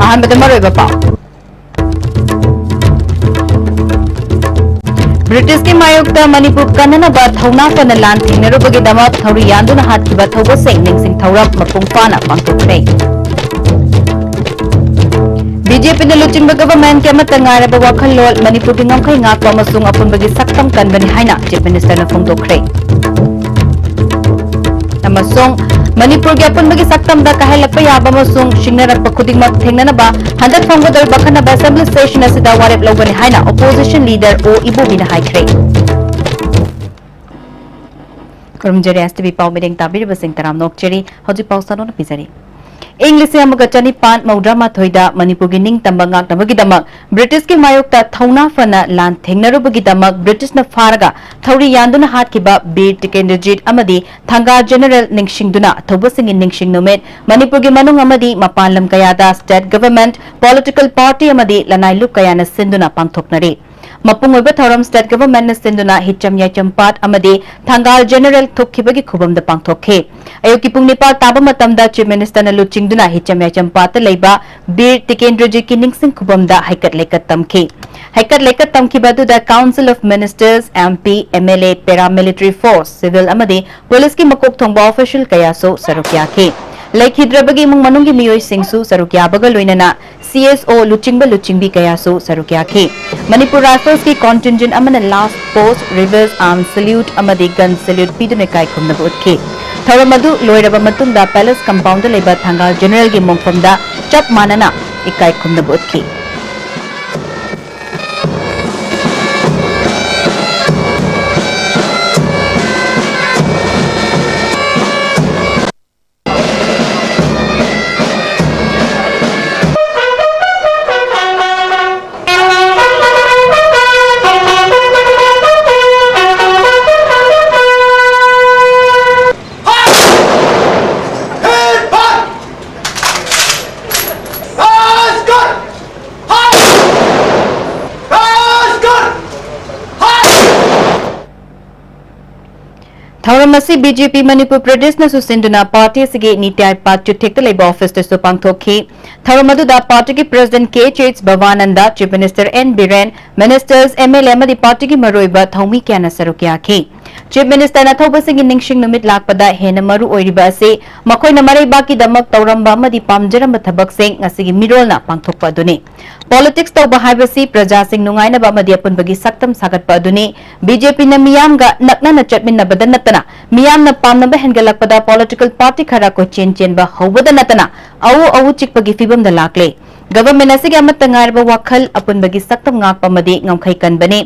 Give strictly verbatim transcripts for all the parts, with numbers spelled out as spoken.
ꯑꯍꯥꯟꯕꯗ ꯃꯔꯨꯑꯣꯏꯕ ꯄꯥꯎ꯫ ꯕ꯭ꯔꯤꯇꯤꯁꯀꯤ ꯃꯥꯌꯣꯛꯇ ꯃꯅꯤꯄꯨꯔ ꯀꯟꯅꯅꯕ ꯊꯧꯅꯥ ꯐꯅ ꯂꯥꯟ ꯊꯦꯡꯅꯔꯨꯕꯒꯤꯗꯃꯛ ꯊꯧꯔꯤ ꯌꯥꯟꯗꯨꯅ ꯍꯥꯠꯈꯤꯕ ꯊꯧꯕꯁꯤꯡ ꯅꯤꯡꯁꯤꯡ ꯊꯧꯔꯝ ꯃꯄꯨꯡ ꯐꯥꯅ ꯄꯥꯡꯊꯣꯛꯈ꯭ꯔꯦ꯫ ꯕꯤ ꯖꯦ ꯄꯤꯅ ꯂꯨꯆꯤꯡꯕ ꯒꯚꯔꯟꯃꯦꯟꯠꯀꯤ ꯑꯃꯠꯇ ꯉꯥꯏꯔꯕ ꯋꯥꯈꯜꯂꯣꯟ ꯃꯅꯤꯄꯨꯔꯒꯤ ꯉꯝꯈꯩ ꯉꯥꯛꯄ ꯑꯃꯁꯨꯡ ꯑꯄꯨꯟꯕꯒꯤ ꯁꯛꯇꯝ ꯀꯟꯕꯅꯤ ꯍꯥꯏꯅ ꯆꯤꯐ ꯃꯤꯅꯤꯁꯇꯔꯅ ꯐꯣꯡꯗꯣꯛꯈ꯭ꯔꯦ꯫ ꯑꯃꯁꯨꯡ ꯃꯅꯤꯄꯨꯔꯒꯤ ꯑꯄꯨꯟꯕꯒꯤ ꯁꯛꯇꯝꯗ ꯀꯥꯏꯍꯜꯂꯛꯄ ꯌꯥꯕ ꯑꯃꯁꯨꯡ ꯁꯤꯡꯅꯔꯛꯄ ꯈꯨꯗꯤꯡꯃꯛ ꯊꯦꯡꯅꯅꯕ ꯍꯟꯗꯛ ꯐꯝꯒꯗꯧꯔꯤꯕ ꯑꯈꯟꯅꯕ ꯑꯦꯁꯦꯝꯕ꯭ꯂꯤ ꯁꯦꯁꯟ ꯑꯁꯤꯗ ꯋꯥꯔꯦꯞ ꯂꯧꯒꯅꯤ ꯍꯥꯏꯅ ꯑꯣꯄꯣꯖꯤꯁꯟ ꯂꯤꯗꯔ ꯑꯣ ꯏꯕꯣꯕꯤꯅ ꯍꯥꯏꯈ꯭ꯔꯦ꯫ ꯈꯨꯔꯨꯝꯖꯔꯤ, ꯑꯦꯁ ꯇꯤ ꯚꯤ ꯄꯥꯎ ꯃꯤꯠꯌꯦꯡ ꯇꯥꯕꯤꯔꯤꯕꯁꯤꯡ ꯇꯔꯥꯝꯅ ꯑꯣꯛꯆꯔꯤ꯫ ꯍꯧꯖꯤꯛ ꯄꯥꯎ ꯁꯟꯗꯣꯛꯅ ꯄꯤꯖꯔꯤ꯫ ꯏꯪ ꯂꯤꯁꯤꯡ ꯑꯃꯒ ꯆꯅꯤꯄꯥꯟ ꯃꯧꯗ꯭ꯔꯥ ꯃꯥꯊꯣꯏꯗ ꯃꯅꯤꯄꯨꯔꯒꯤ ꯅꯤꯡꯇꯝꯕ ꯉꯥꯛꯅꯕꯒꯤꯗꯃꯛ ꯕ꯭ꯔꯤꯇꯤꯁꯀꯤ ꯃꯥꯌꯣꯛꯇ ꯊꯧꯅꯥ ꯐꯅ ꯂꯥꯟ ꯊꯦꯡꯅꯔꯨꯕꯒꯤꯗꯃꯛ ꯕ꯭ꯔꯤꯇꯤꯁꯅ ꯐꯥꯔꯒ ꯊꯧꯔꯤ ꯌꯥꯟꯗꯨꯅ ꯍꯥꯠꯈꯤꯕ ꯕꯤꯔ ꯇꯤꯀꯦꯟꯗ꯭ꯔꯖꯤꯠ ꯑꯃꯗꯤ ꯊꯪꯒꯥꯜ ꯖꯦꯅꯔꯦꯜ ꯅꯤꯡꯁꯤꯡꯗꯨꯅ ꯊꯧꯕꯁꯤꯡꯒꯤ ꯅꯤꯡꯁꯤꯡ ꯅꯨꯃꯤꯠ ꯃꯅꯤꯄꯨꯔꯒꯤ ꯃꯅꯨꯡ ꯑꯃꯗꯤ ꯃꯄꯥꯟ ꯂꯝ ꯀꯌꯥꯗ ꯁ꯭ꯇꯦꯠ ꯒꯚꯔꯟꯃꯦꯟꯠ, ꯄꯣꯂꯤꯇꯤꯀꯦꯜ ꯄꯥꯔꯇꯤ ꯑꯃꯗꯤ ꯂꯅꯥꯏ ꯂꯨꯞ ꯀꯌꯥꯅ ꯁꯤꯟꯗꯨꯅ ꯄꯥꯡꯊꯣꯛꯅꯔꯤ꯫ ꯃꯄꯨꯡ ꯑꯣꯏꯕ ꯊꯧꯔꯝ ꯁ꯭ꯇꯦꯠ ꯒꯚꯔꯟꯃꯦꯟꯠꯅ ꯁꯤꯟꯗꯨꯅ ꯍꯤꯆꯝ ꯌꯥꯏꯆꯝ ꯄꯥꯠ ꯑꯃꯗꯤ ꯊꯪꯒꯥꯜ ꯖꯦꯅꯔꯦꯜ ꯊꯣꯛꯈꯤꯕꯒꯤ ꯈꯨꯕꯝꯗ ꯄꯥꯡꯊꯣꯛꯈꯤ꯫ ꯑꯌꯨꯛꯀꯤ ꯄꯨꯡ ꯅꯤꯄꯥꯜ ꯇꯥꯕ ꯃꯇꯝꯗ ꯆꯤꯐ ꯃꯤꯅꯤꯁꯇꯔꯅ ꯂꯨꯆꯤꯡꯗꯨꯅ ꯍꯤꯆꯝ ꯌꯥꯏꯆꯝ ꯄꯥꯠꯇ ꯂꯩꯕ ꯕꯤꯔ ꯇꯤꯀꯦꯟꯗ꯭ꯔꯖꯤꯠꯀꯤ ꯅꯤꯡꯁꯤꯡ ꯈꯨꯕꯝꯗ ꯍꯩꯀꯠ ꯂꯩꯀꯠ ꯇꯝꯈꯤ꯫ ꯍꯩꯀꯠ ꯂꯩꯀꯠ ꯇꯝꯈꯤꯕ ꯑꯗꯨꯗ Council of Ministers, M P, M L A, paramilitary force, civil ꯑꯃꯗꯤ ꯄꯨꯂꯤꯁꯀꯤ ꯃꯀꯣꯛ ꯊꯣꯡꯕ ꯑꯣꯐꯤꯁꯤꯌꯦꯜ ꯀꯌꯥꯁꯨ ꯁꯔꯨꯛ ꯌꯥꯈꯤ꯫ ꯂꯩꯈꯤꯗ꯭ꯔꯕꯒꯤ ꯏꯃꯨꯡ ꯃꯅꯨꯡꯒꯤ ꯃꯤꯑꯣꯏꯁꯤꯡꯁꯨ ꯁꯔꯨꯛ ꯌꯥꯕꯒ ꯂꯣꯏꯅꯅ C S O ꯂꯨꯆꯤꯡꯕ ꯂꯨꯆꯤꯡꯕꯤ ꯀꯌꯥꯁꯨ ꯁꯔꯨꯛ ꯌꯥꯈꯤ꯫ ꯃꯅꯤꯄꯨꯔ ꯔꯥꯏꯐꯜꯁꯀꯤ ꯀꯟꯇꯤꯟꯖꯦꯟꯠ ꯑꯃꯅ ꯂꯥꯁ ꯄꯣꯁ, ꯔꯤꯚꯔꯁ ꯑꯥꯔꯝ ꯁꯦꯂ꯭ꯌꯨꯠ ꯑꯃꯗꯤ ꯒꯟ ꯁꯦꯂ꯭ꯌꯨꯠ ꯄꯤꯗꯨꯅ ꯏꯀꯥꯏ ꯈꯨꯝꯅꯕ ꯎꯠꯈꯤ꯫ ꯊꯧꯔꯝ ꯑꯗꯨ ꯂꯣꯏꯔꯕ ꯃꯇꯨꯡꯗ ꯄꯦꯂꯦꯁ ꯀꯝꯄꯥꯎꯟꯗ ꯂꯩꯕ ꯊꯪꯒꯥꯜ ꯖꯦꯅꯔꯦꯜꯒꯤ ꯃꯣꯡꯐꯝꯗ ꯆꯞ ꯃꯥꯟꯅꯅ ꯏꯀꯥꯏ ꯈꯨꯝꯅꯕ ꯎꯠꯈꯤ꯫ ꯊꯧꯔꯝ ꯑꯁꯤ ꯕꯤ ꯖꯦ ꯄꯤ ꯃꯅꯤꯄꯨꯔ ꯄ꯭ꯔꯗꯦꯁꯅꯁꯨ ꯁꯤꯟꯗꯨꯅ ꯄꯥꯔꯇꯤ ꯑꯁꯤꯒꯤ ꯅꯤꯇꯤ ꯑꯥꯌꯣꯒ ꯆꯨꯊꯦꯛꯇ ꯂꯩꯕ ꯑꯣꯐꯤꯁꯇꯁꯨ ꯄꯥꯡꯊꯣꯛꯈꯤ꯫ ꯊꯧꯔꯝ ꯑꯗꯨꯗ ꯄꯥꯔꯇꯤꯒꯤ president K H H Bhabananda, chief minister N Biren, ministers, M L A ꯑꯃꯗꯤ ꯄꯥꯔꯇꯤꯒꯤ ꯃꯔꯨꯑꯣꯏꯕ ꯊꯧꯃꯤ ꯀꯌꯥꯅ ꯁꯔꯨꯛ ꯌꯥꯈꯤ꯫ ꯆꯤꯐ ꯃꯤꯅꯤꯁꯇꯔꯅ ꯑꯊꯧꯕꯁꯤꯡꯒꯤ ꯅꯤꯡꯁꯤꯡ ꯅꯨꯃꯤꯠ ꯂꯥꯛꯄꯗ ꯍꯦꯟꯅ ꯃꯔꯨ ꯑꯣꯏꯔꯤꯕ ꯑꯁꯤ ꯃꯈꯣꯏꯅ ꯃꯔꯩꯕꯥꯛꯀꯤꯗꯃꯛ ꯇꯧꯔꯝꯕ ꯑꯃꯗꯤ ꯄꯥꯝꯖꯔꯝꯕ ꯊꯕꯛꯁꯤꯡ ꯉꯁꯤꯒꯤ ꯃꯤꯔꯣꯜꯅ ꯄꯥꯡꯊꯣꯛꯄ ꯑꯗꯨꯅꯤ꯫ ꯄꯣꯂꯤꯇꯤꯛꯁ ꯇꯧꯕ ꯍꯥꯏꯕꯁꯤ ꯄ꯭ꯔꯖꯥꯁꯤꯡ ꯅꯨꯡꯉꯥꯏꯅꯕ ꯑꯃꯗꯤ ꯑꯄꯨꯟꯕꯒꯤ ꯁꯛꯇꯝ ꯁꯥꯒꯠꯄ ꯑꯗꯨꯅꯤ꯫ ꯕꯤ ꯖꯦ ꯄꯤꯅ ꯃꯤꯌꯥꯝꯒ ꯅꯛꯅꯅ ꯆꯠꯃꯤꯟꯅꯕꯗ ꯅꯠꯇꯅ ꯃꯤꯌꯥꯝꯅ ꯄꯥꯝꯅꯕ ꯍꯦꯟꯒꯠꯂꯛꯄꯗ ꯄꯣꯂꯤꯇꯤꯀꯦꯜ ꯄꯥꯔꯇꯤ ꯈꯔ ꯀꯣꯏꯆꯦꯟ ꯆꯦꯟꯕ ꯍꯧꯕꯗ ꯅꯠꯇꯅ ꯑꯎ ꯑꯎ ꯆꯤꯛꯄꯒꯤ ꯐꯤꯕꯝꯗ ꯂꯥꯛꯂꯦ꯫ ꯒꯚꯔꯟꯃꯦꯟꯠ ꯑꯁꯤꯒꯤ ꯑꯃꯠꯇ ꯉꯥꯏꯔꯕ ꯋꯥꯈꯜ ꯑꯄꯨꯟꯕꯒꯤ ꯁꯛꯇꯝ ꯉꯥꯛꯄ ꯑꯃꯗꯤ ꯉꯝꯈꯩ ꯀꯟꯕꯅꯤ꯫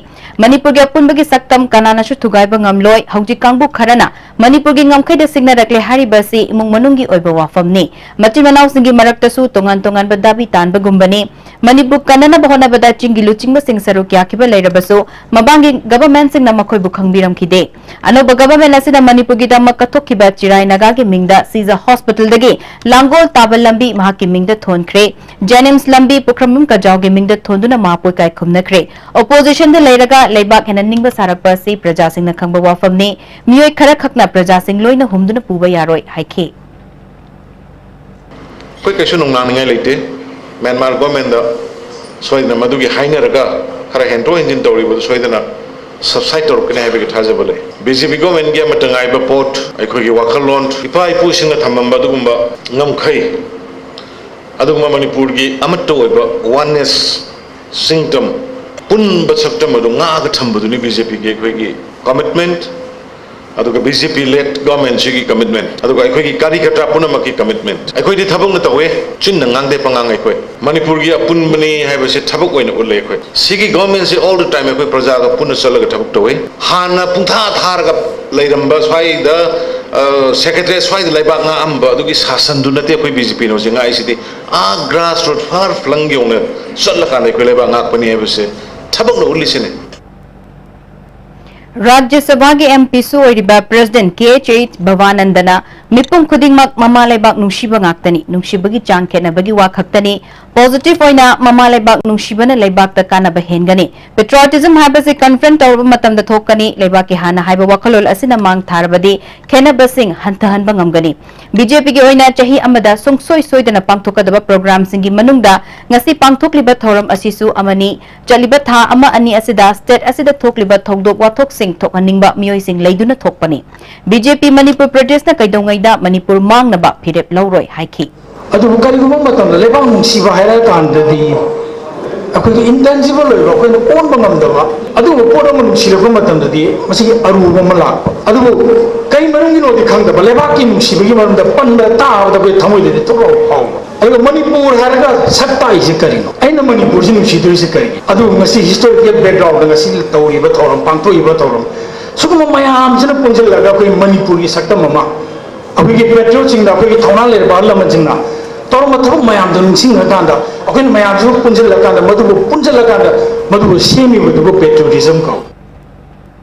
ꯃꯅꯤꯄꯨꯔꯒꯤ ꯑꯄꯨꯟꯕꯒꯤ ꯁꯛꯇꯝ ꯀꯅꯥꯅꯁꯨ ꯊꯨꯒꯥꯏꯕ ꯉꯝꯂꯣꯏ꯫ ꯍꯧꯖꯤꯛ ꯀꯥꯡꯕꯨ ꯈꯔꯅ ꯃꯅꯤꯄꯨꯔꯒꯤ ꯉꯝꯈꯩꯗ ꯁꯤꯡꯅꯔꯛꯂꯦ ꯍꯥꯏꯔꯤꯕ ꯑꯁꯤ ꯏꯃꯨꯡ ꯃꯅꯨꯡꯒꯤ ꯑꯣꯏꯕ ꯋꯥꯐꯝꯅꯤ꯫ ꯃꯆꯤꯟ ꯃꯅꯥꯎꯁꯤꯡꯒꯤ ꯃꯔꯛꯇꯁꯨ ꯇꯣꯉꯥꯟ ꯇꯣꯉꯥꯟꯕ ꯗꯥꯕꯤ ꯇꯥꯟꯕꯒꯨꯝꯕꯅꯤ꯫ ꯃꯅꯤꯄꯨꯔ ꯀꯟꯅꯅꯕ ꯍꯣꯠꯅꯕꯗ ꯆꯤꯡꯒꯤ ꯂꯨꯆꯤꯡꯕꯁꯤꯡ ꯁꯔꯨꯛ ꯌꯥꯈꯤꯕ ꯂꯩꯔꯕꯁꯨ ꯃꯃꯥꯡꯒꯤ ꯒꯚꯔꯟꯃꯦꯟꯠꯁꯤꯡꯅ ꯃꯈꯣꯏꯕꯨ ꯈꯪꯕꯤꯔꯝꯈꯤꯗꯦ꯫ ꯑꯅꯧꯕ ꯒꯚꯔꯟꯃꯦꯟꯠ ꯑꯁꯤꯅ ꯃꯅꯤꯄꯨꯔꯒꯤꯗꯃꯛ ꯀꯠꯊꯣꯛꯈꯤꯕ ꯆꯤꯔꯥꯏ ꯅꯥꯒꯥꯒꯤ ꯃꯤꯡꯗ ꯁꯤꯖ ꯍꯣꯁꯄꯤꯇꯥꯜꯗꯒꯤ ꯂꯥꯡꯒꯣꯜ ꯇꯥꯕ ꯂꯝꯕꯤ ꯃꯍꯥꯛꯀꯤ ꯃꯤꯡꯗ ꯊꯣꯟꯈ꯭ꯔꯦ꯫ ꯖꯦꯅꯤꯝꯁ ꯂꯝꯕꯤ ꯄꯨꯈ꯭ꯔꯝꯕꯝ ꯀꯖꯥꯎꯒꯤ ꯃꯤꯡꯗ ꯊꯣꯟꯗꯨꯅ ꯃꯍꯥꯛꯄꯨ ꯏꯀꯥꯏ ꯈꯨꯝꯅꯈ꯭ꯔꯦ꯫ ꯑꯣꯄꯣꯖꯤꯁꯟꯗ ꯂꯩꯔꯒ ꯂꯩꯕꯥꯛ ꯍꯦꯟꯅ ꯅꯤꯡꯕ ꯁꯥꯔꯛꯄ ꯑꯁꯤ ꯄ꯭ꯔꯖꯥꯁꯤꯡꯅ ꯈꯪꯕ ꯋꯥꯐꯝꯅꯤ꯫ ꯃꯤꯑꯣꯏ ꯈꯔꯈꯛꯅ ꯄ꯭ꯔꯖꯥꯁꯤꯡ ꯂꯣꯏꯅ ꯍꯨꯝꯗꯨꯅ ꯄꯨꯕ ꯌꯥꯔꯣꯏ ꯍꯥꯏꯈꯤ꯫ ꯑꯩꯈꯣꯏ ꯀꯩꯁꯨ ꯅꯨꯡꯅꯥꯡꯅꯤꯡꯉꯥꯏ ꯂꯩꯇꯦ꯫ ꯃ꯭ꯌꯥꯟꯃꯥꯔ ꯒꯣꯔꯃꯦꯟꯗ ꯁꯣꯏꯗꯅ ꯃꯗꯨꯒꯤ ꯍꯥꯏꯅꯔꯒ ꯈꯔ ꯍꯦꯟꯗꯣꯛ ꯍꯦꯟꯖꯤꯟ ꯇꯧꯔꯤꯕꯗꯨ ꯁꯣꯏꯗꯅ ꯁꯕꯁꯥꯏꯠ ꯇꯧꯔꯛꯀꯅꯤ ꯍꯥꯏꯕꯒꯤ ꯊꯥꯖꯕ ꯂꯩ꯫ ꯕꯤ ꯖꯦ ꯄꯤ ꯒꯣꯔꯃꯦꯟꯒꯤ ꯑꯃꯠꯇ ꯉꯥꯏꯕ ꯄꯣꯠ, ꯑꯩꯈꯣꯏꯒꯤ ꯋꯥꯈꯜꯂꯣꯟ, ꯏꯄꯥ ꯏꯄꯨꯁꯤꯡꯅ ꯊꯝꯃꯝꯕ ꯑꯗꯨꯒꯨꯝꯕ ꯉꯝꯈꯩ, ꯑꯗꯨꯒꯨꯝꯕ ꯃꯅꯤꯄꯨꯔꯒꯤ ꯑꯃꯠꯇ ꯑꯣꯏꯕ ꯋꯥꯟꯅꯦꯁ, ꯁꯤꯡꯇꯝ, ꯄꯨꯟꯕ ꯁꯛꯇꯝ ꯑꯗꯨ ꯉꯥꯛꯑꯒ ꯊꯝꯕꯗꯨꯅꯤ ꯕꯤ ꯖꯦ ꯄꯤꯒꯤ ꯑꯩꯈꯣꯏꯒꯤ ꯀꯃꯤꯠꯃꯦꯟꯠ꯫ ꯑꯗꯨꯒ ꯕꯤ ꯖꯦ ꯄꯤ ꯂꯦꯗ ꯒꯣꯔꯃꯦꯟꯁꯤꯒꯤ ꯀꯃꯤꯠꯃꯦꯟꯠ, ꯑꯗꯨꯒ ꯑꯩꯈꯣꯏꯒꯤ ꯀꯥꯔꯤꯀꯔꯇꯥ ꯄꯨꯝꯅꯃꯛꯀꯤ ꯀꯃꯤꯠꯃꯦꯟꯠ꯫ ꯑꯩꯈꯣꯏꯗꯤ ꯊꯕꯛꯅ ꯇꯧꯋꯦ, ꯆꯤꯟꯅ ꯉꯥꯡꯗꯦ, ꯄꯉꯥꯡ ꯑꯩꯈꯣꯏ꯫ ꯃꯅꯤꯄꯨꯔꯒꯤ ꯑꯄꯨꯟꯕꯅꯤ ꯍꯥꯏꯕꯁꯤ ꯊꯕꯛ ꯑꯣꯏꯅ ꯎꯠꯂꯦ ꯑꯩꯈꯣꯏ꯫ ꯁꯤꯒꯤ ꯒꯣꯔꯃꯦꯟꯁꯤ all the time ꯑꯩꯈꯣꯏ ꯄ꯭ꯔꯖꯥꯒ ꯄꯨꯟꯅ ꯆꯠꯂꯒ ꯊꯕꯛ ꯇꯧꯋꯤ꯫ ꯍꯥꯟꯅ ꯄꯨꯡꯊꯥ ꯊꯥꯔꯒ ꯂꯩꯔꯝꯕ ꯁ꯭ꯋꯥꯏꯗ, ꯑ, ꯁꯦꯀ꯭ꯔꯦꯇꯔꯤ ꯁ꯭ꯋꯥꯏꯗ ꯂꯩꯕꯥꯛ ꯉꯥꯛꯑꯝꯕ ꯑꯗꯨꯒꯤ ꯁꯥꯁꯟꯗꯨ ꯅꯠꯇꯦ ꯑꯩꯈꯣꯏ ꯕꯤ ꯖꯦ ꯄꯤꯅ ꯍꯧꯖꯤꯛ ꯉꯥꯛꯏꯁꯤꯗꯤ꯫ ꯑꯥ ꯒ꯭ꯔꯥꯁ ꯔꯨꯠ, far flung ꯌꯧꯅ ꯆꯠꯂꯀꯥꯟꯗ ꯑꯩꯈꯣꯏ ꯂꯩꯕꯥꯛ ꯉꯥꯛꯄꯅꯤ ꯍꯥꯏꯕꯁꯦ ꯊꯕꯛꯅ ꯎꯠꯂꯤꯁꯤꯅꯤ꯫ ꯔꯥꯖ꯭ꯌ ꯁꯚꯥꯒꯤ ꯑꯦꯝ ꯄꯤꯁꯨ ꯑꯣꯏꯔꯤꯕ ꯄ꯭ꯔꯦꯁꯤꯗꯦꯟꯠ ꯀꯦ ꯑꯩꯆ ꯑꯩꯆ ꯚꯕꯥꯅꯟꯗꯅ ꯃꯤꯄꯨꯝ ꯈꯨꯗꯤꯡꯃꯛ ꯃꯃꯥ ꯂꯩꯕꯥꯛ ꯅꯨꯡꯁꯤꯕ ꯉꯥꯛꯇꯅꯤ, ꯅꯨꯡꯁꯤꯕꯒꯤ ꯆꯥꯡ ꯈꯦꯠꯅꯕꯒꯤ ꯋꯥ ꯈꯛꯇꯅꯤ, ꯄꯣꯖꯤꯇꯤꯚ ꯑꯣꯏꯅ ꯃꯃꯥ ꯂꯩꯕꯥꯛ ꯅꯨꯡꯁꯤꯕꯅ ꯂꯩꯕꯥꯛꯇ ꯀꯥꯟꯅꯕ ꯍꯦꯟꯒꯅꯤ꯫ ꯄꯦꯇ꯭ꯔꯤꯌꯣꯇꯤꯖꯝ ꯍꯥꯏꯕꯁꯤ ꯀꯟꯐ꯭ꯔꯟꯠ ꯇꯧꯔꯕ ꯃꯇꯝꯗ ꯊꯣꯛꯀꯅꯤ꯫ ꯂꯩꯕꯥꯛꯀꯤ ꯍꯥꯟꯅ ꯍꯥꯏꯕ ꯋꯥꯈꯜꯂꯣꯟ ꯑꯁꯤꯅ ꯃꯥꯡ ꯊꯥꯔꯕꯗꯤ ꯈꯦꯟꯅꯕꯁꯤꯡ ꯍꯟꯊꯍꯟꯕ ꯉꯝꯒꯅꯤ꯫ ꯕꯤ ꯖꯦ ꯄꯤꯒꯤ ꯑꯣꯏꯅ ꯆꯍꯤ ꯑꯃꯗ ꯁꯨꯡꯁꯣꯏ ꯁꯣꯏꯗꯅ ꯄꯥꯡꯊꯣꯛꯀꯗꯕ ꯄ꯭ꯔꯣꯒ꯭ꯔꯥꯝꯁꯤꯡꯒꯤ ꯃꯅꯨꯡꯗ ꯉꯁꯤ ꯄꯥꯡꯊꯣꯛꯂꯤꯕ ꯊꯧꯔꯝ ꯑꯁꯤꯁꯨ ꯑꯃꯅꯤ꯫ ꯆꯠꯂꯤꯕ ꯊꯥ ꯑꯃ ꯑꯅꯤ ꯑꯁꯤꯗ ꯁ꯭ꯇꯦꯠ ꯑꯁꯤꯗ ꯊꯣꯛꯂꯤꯕ ꯊꯧꯗꯣꯛ ꯋꯥꯊꯣꯛꯁꯤꯡ ꯊꯣꯛꯍꯟꯅꯤꯡꯕ ꯃꯤꯑꯣꯏꯁꯤꯡ ꯂꯩꯗꯨꯅ ꯊꯣꯛꯄꯅꯤ꯫ ꯕꯤ ꯖꯦ ꯄꯤ ꯃꯅꯤꯄꯨꯔ ꯄ꯭ꯔꯗꯦꯁꯅ ꯀꯩꯗꯧꯉꯩꯗ ꯃꯅꯤꯄꯨꯔ ꯃꯥꯡꯅꯕ ꯐꯤꯔꯦꯞ ꯂꯧꯔꯣꯏ ꯍꯥꯏꯈꯤ꯫ ꯑꯗꯨꯕꯨ ꯀꯔꯤꯒꯨꯝꯕ ꯃꯇꯝꯗ ꯂꯩꯕꯥꯛ ꯅꯨꯡꯁꯤꯕ ꯍꯥꯏꯔꯀꯥꯟꯗꯗꯤ ꯑꯩꯈꯣꯏꯒꯤ ꯏꯟꯇꯦꯟꯖꯤꯕꯜ ꯑꯣꯏꯕ, ꯑꯩꯈꯣꯏꯅ ꯑꯣꯟꯕ ꯉꯝꯗꯕ ꯑꯗꯨꯒꯨꯝꯕ ꯄꯣꯠ ꯑꯃ ꯅꯨꯡꯁꯤꯔꯛꯄ ꯃꯇꯝꯗꯗꯤ ꯃꯁꯤꯒꯤ ꯑꯔꯨꯕ ꯑꯃ ꯂꯥꯛꯄ꯫ ꯑꯗꯨꯕꯨ ꯀꯔꯤ ꯃꯔꯝꯒꯤꯅꯣꯗꯤ ꯈꯪꯗꯕ, ꯂꯩꯕꯥꯛꯀꯤ ꯅꯨꯡꯁꯤꯕꯒꯤ ꯃꯔꯝꯗ ꯄꯟꯕ ꯇꯥꯕꯗ ꯑꯩꯈꯣꯏ ꯊꯃꯣꯏꯗꯗꯤ ꯊꯣꯛ ꯂꯥꯎ ꯐꯥꯎꯕ꯫ ꯑꯗꯨꯒ ꯃꯅꯤꯄꯨꯔ ꯍꯥꯏꯔꯒ ꯁꯛ ꯇꯥꯛꯏꯁꯦ ꯀꯔꯤꯅꯣ? ꯑꯩꯅ ꯃꯅꯤꯄꯨꯔꯁꯤ ꯅꯨꯡꯁꯤꯗꯣꯏꯁꯦ ꯀꯔꯤꯒꯤ? ꯑꯗꯨꯕꯨ ꯉꯁꯤ ꯍꯤꯁꯇꯣꯔꯤꯀꯦꯜ ꯕꯦꯛꯒ꯭ꯔꯥꯎꯟꯗ ꯉꯁꯤ ꯇꯧꯔꯤꯕ ꯊꯧꯔꯝ, ꯄꯥꯡꯊꯣꯛꯏꯕ ꯊꯧꯔꯝ, ꯁꯤꯒꯨꯝꯕ ꯃꯌꯥꯝꯁꯤꯅ ꯄꯨꯟꯁꯤꯜꯂꯒ ꯑꯩꯈꯣꯏ ꯃꯅꯤꯄꯨꯔꯒꯤ ꯁꯛꯇꯝ ꯑꯃ, ꯑꯩꯈꯣꯏꯒꯤ ꯄꯦꯇ꯭ꯔꯤꯌꯣꯠꯁꯤꯡꯗ, ꯑꯩꯈꯣꯏꯒꯤ ꯊꯧꯅꯥ ꯂꯩꯔꯕ ꯑꯍꯜ ꯂꯃꯟꯁꯤꯡꯅ ꯇꯧꯔꯝꯕ ꯊꯕꯛ ꯃꯌꯥꯝꯗꯣ ꯅꯤꯡꯁꯤꯡꯉꯀꯥꯟꯗ, ꯑꯩꯈꯣꯏꯅ ꯃꯌꯥꯝꯁꯤꯕꯨ ꯄꯨꯟꯁꯤꯜꯂꯀꯥꯟꯗ, ꯃꯗꯨꯕꯨ ꯄꯨꯟꯁꯤꯜꯂꯀꯥꯟꯗ ꯃꯗꯨꯕꯨ ꯁꯦꯝꯃꯤꯕꯗꯨꯕꯨ ꯄꯦꯇ꯭ꯔꯤꯌꯣꯇꯤꯖꯝ ꯀꯧꯏ꯫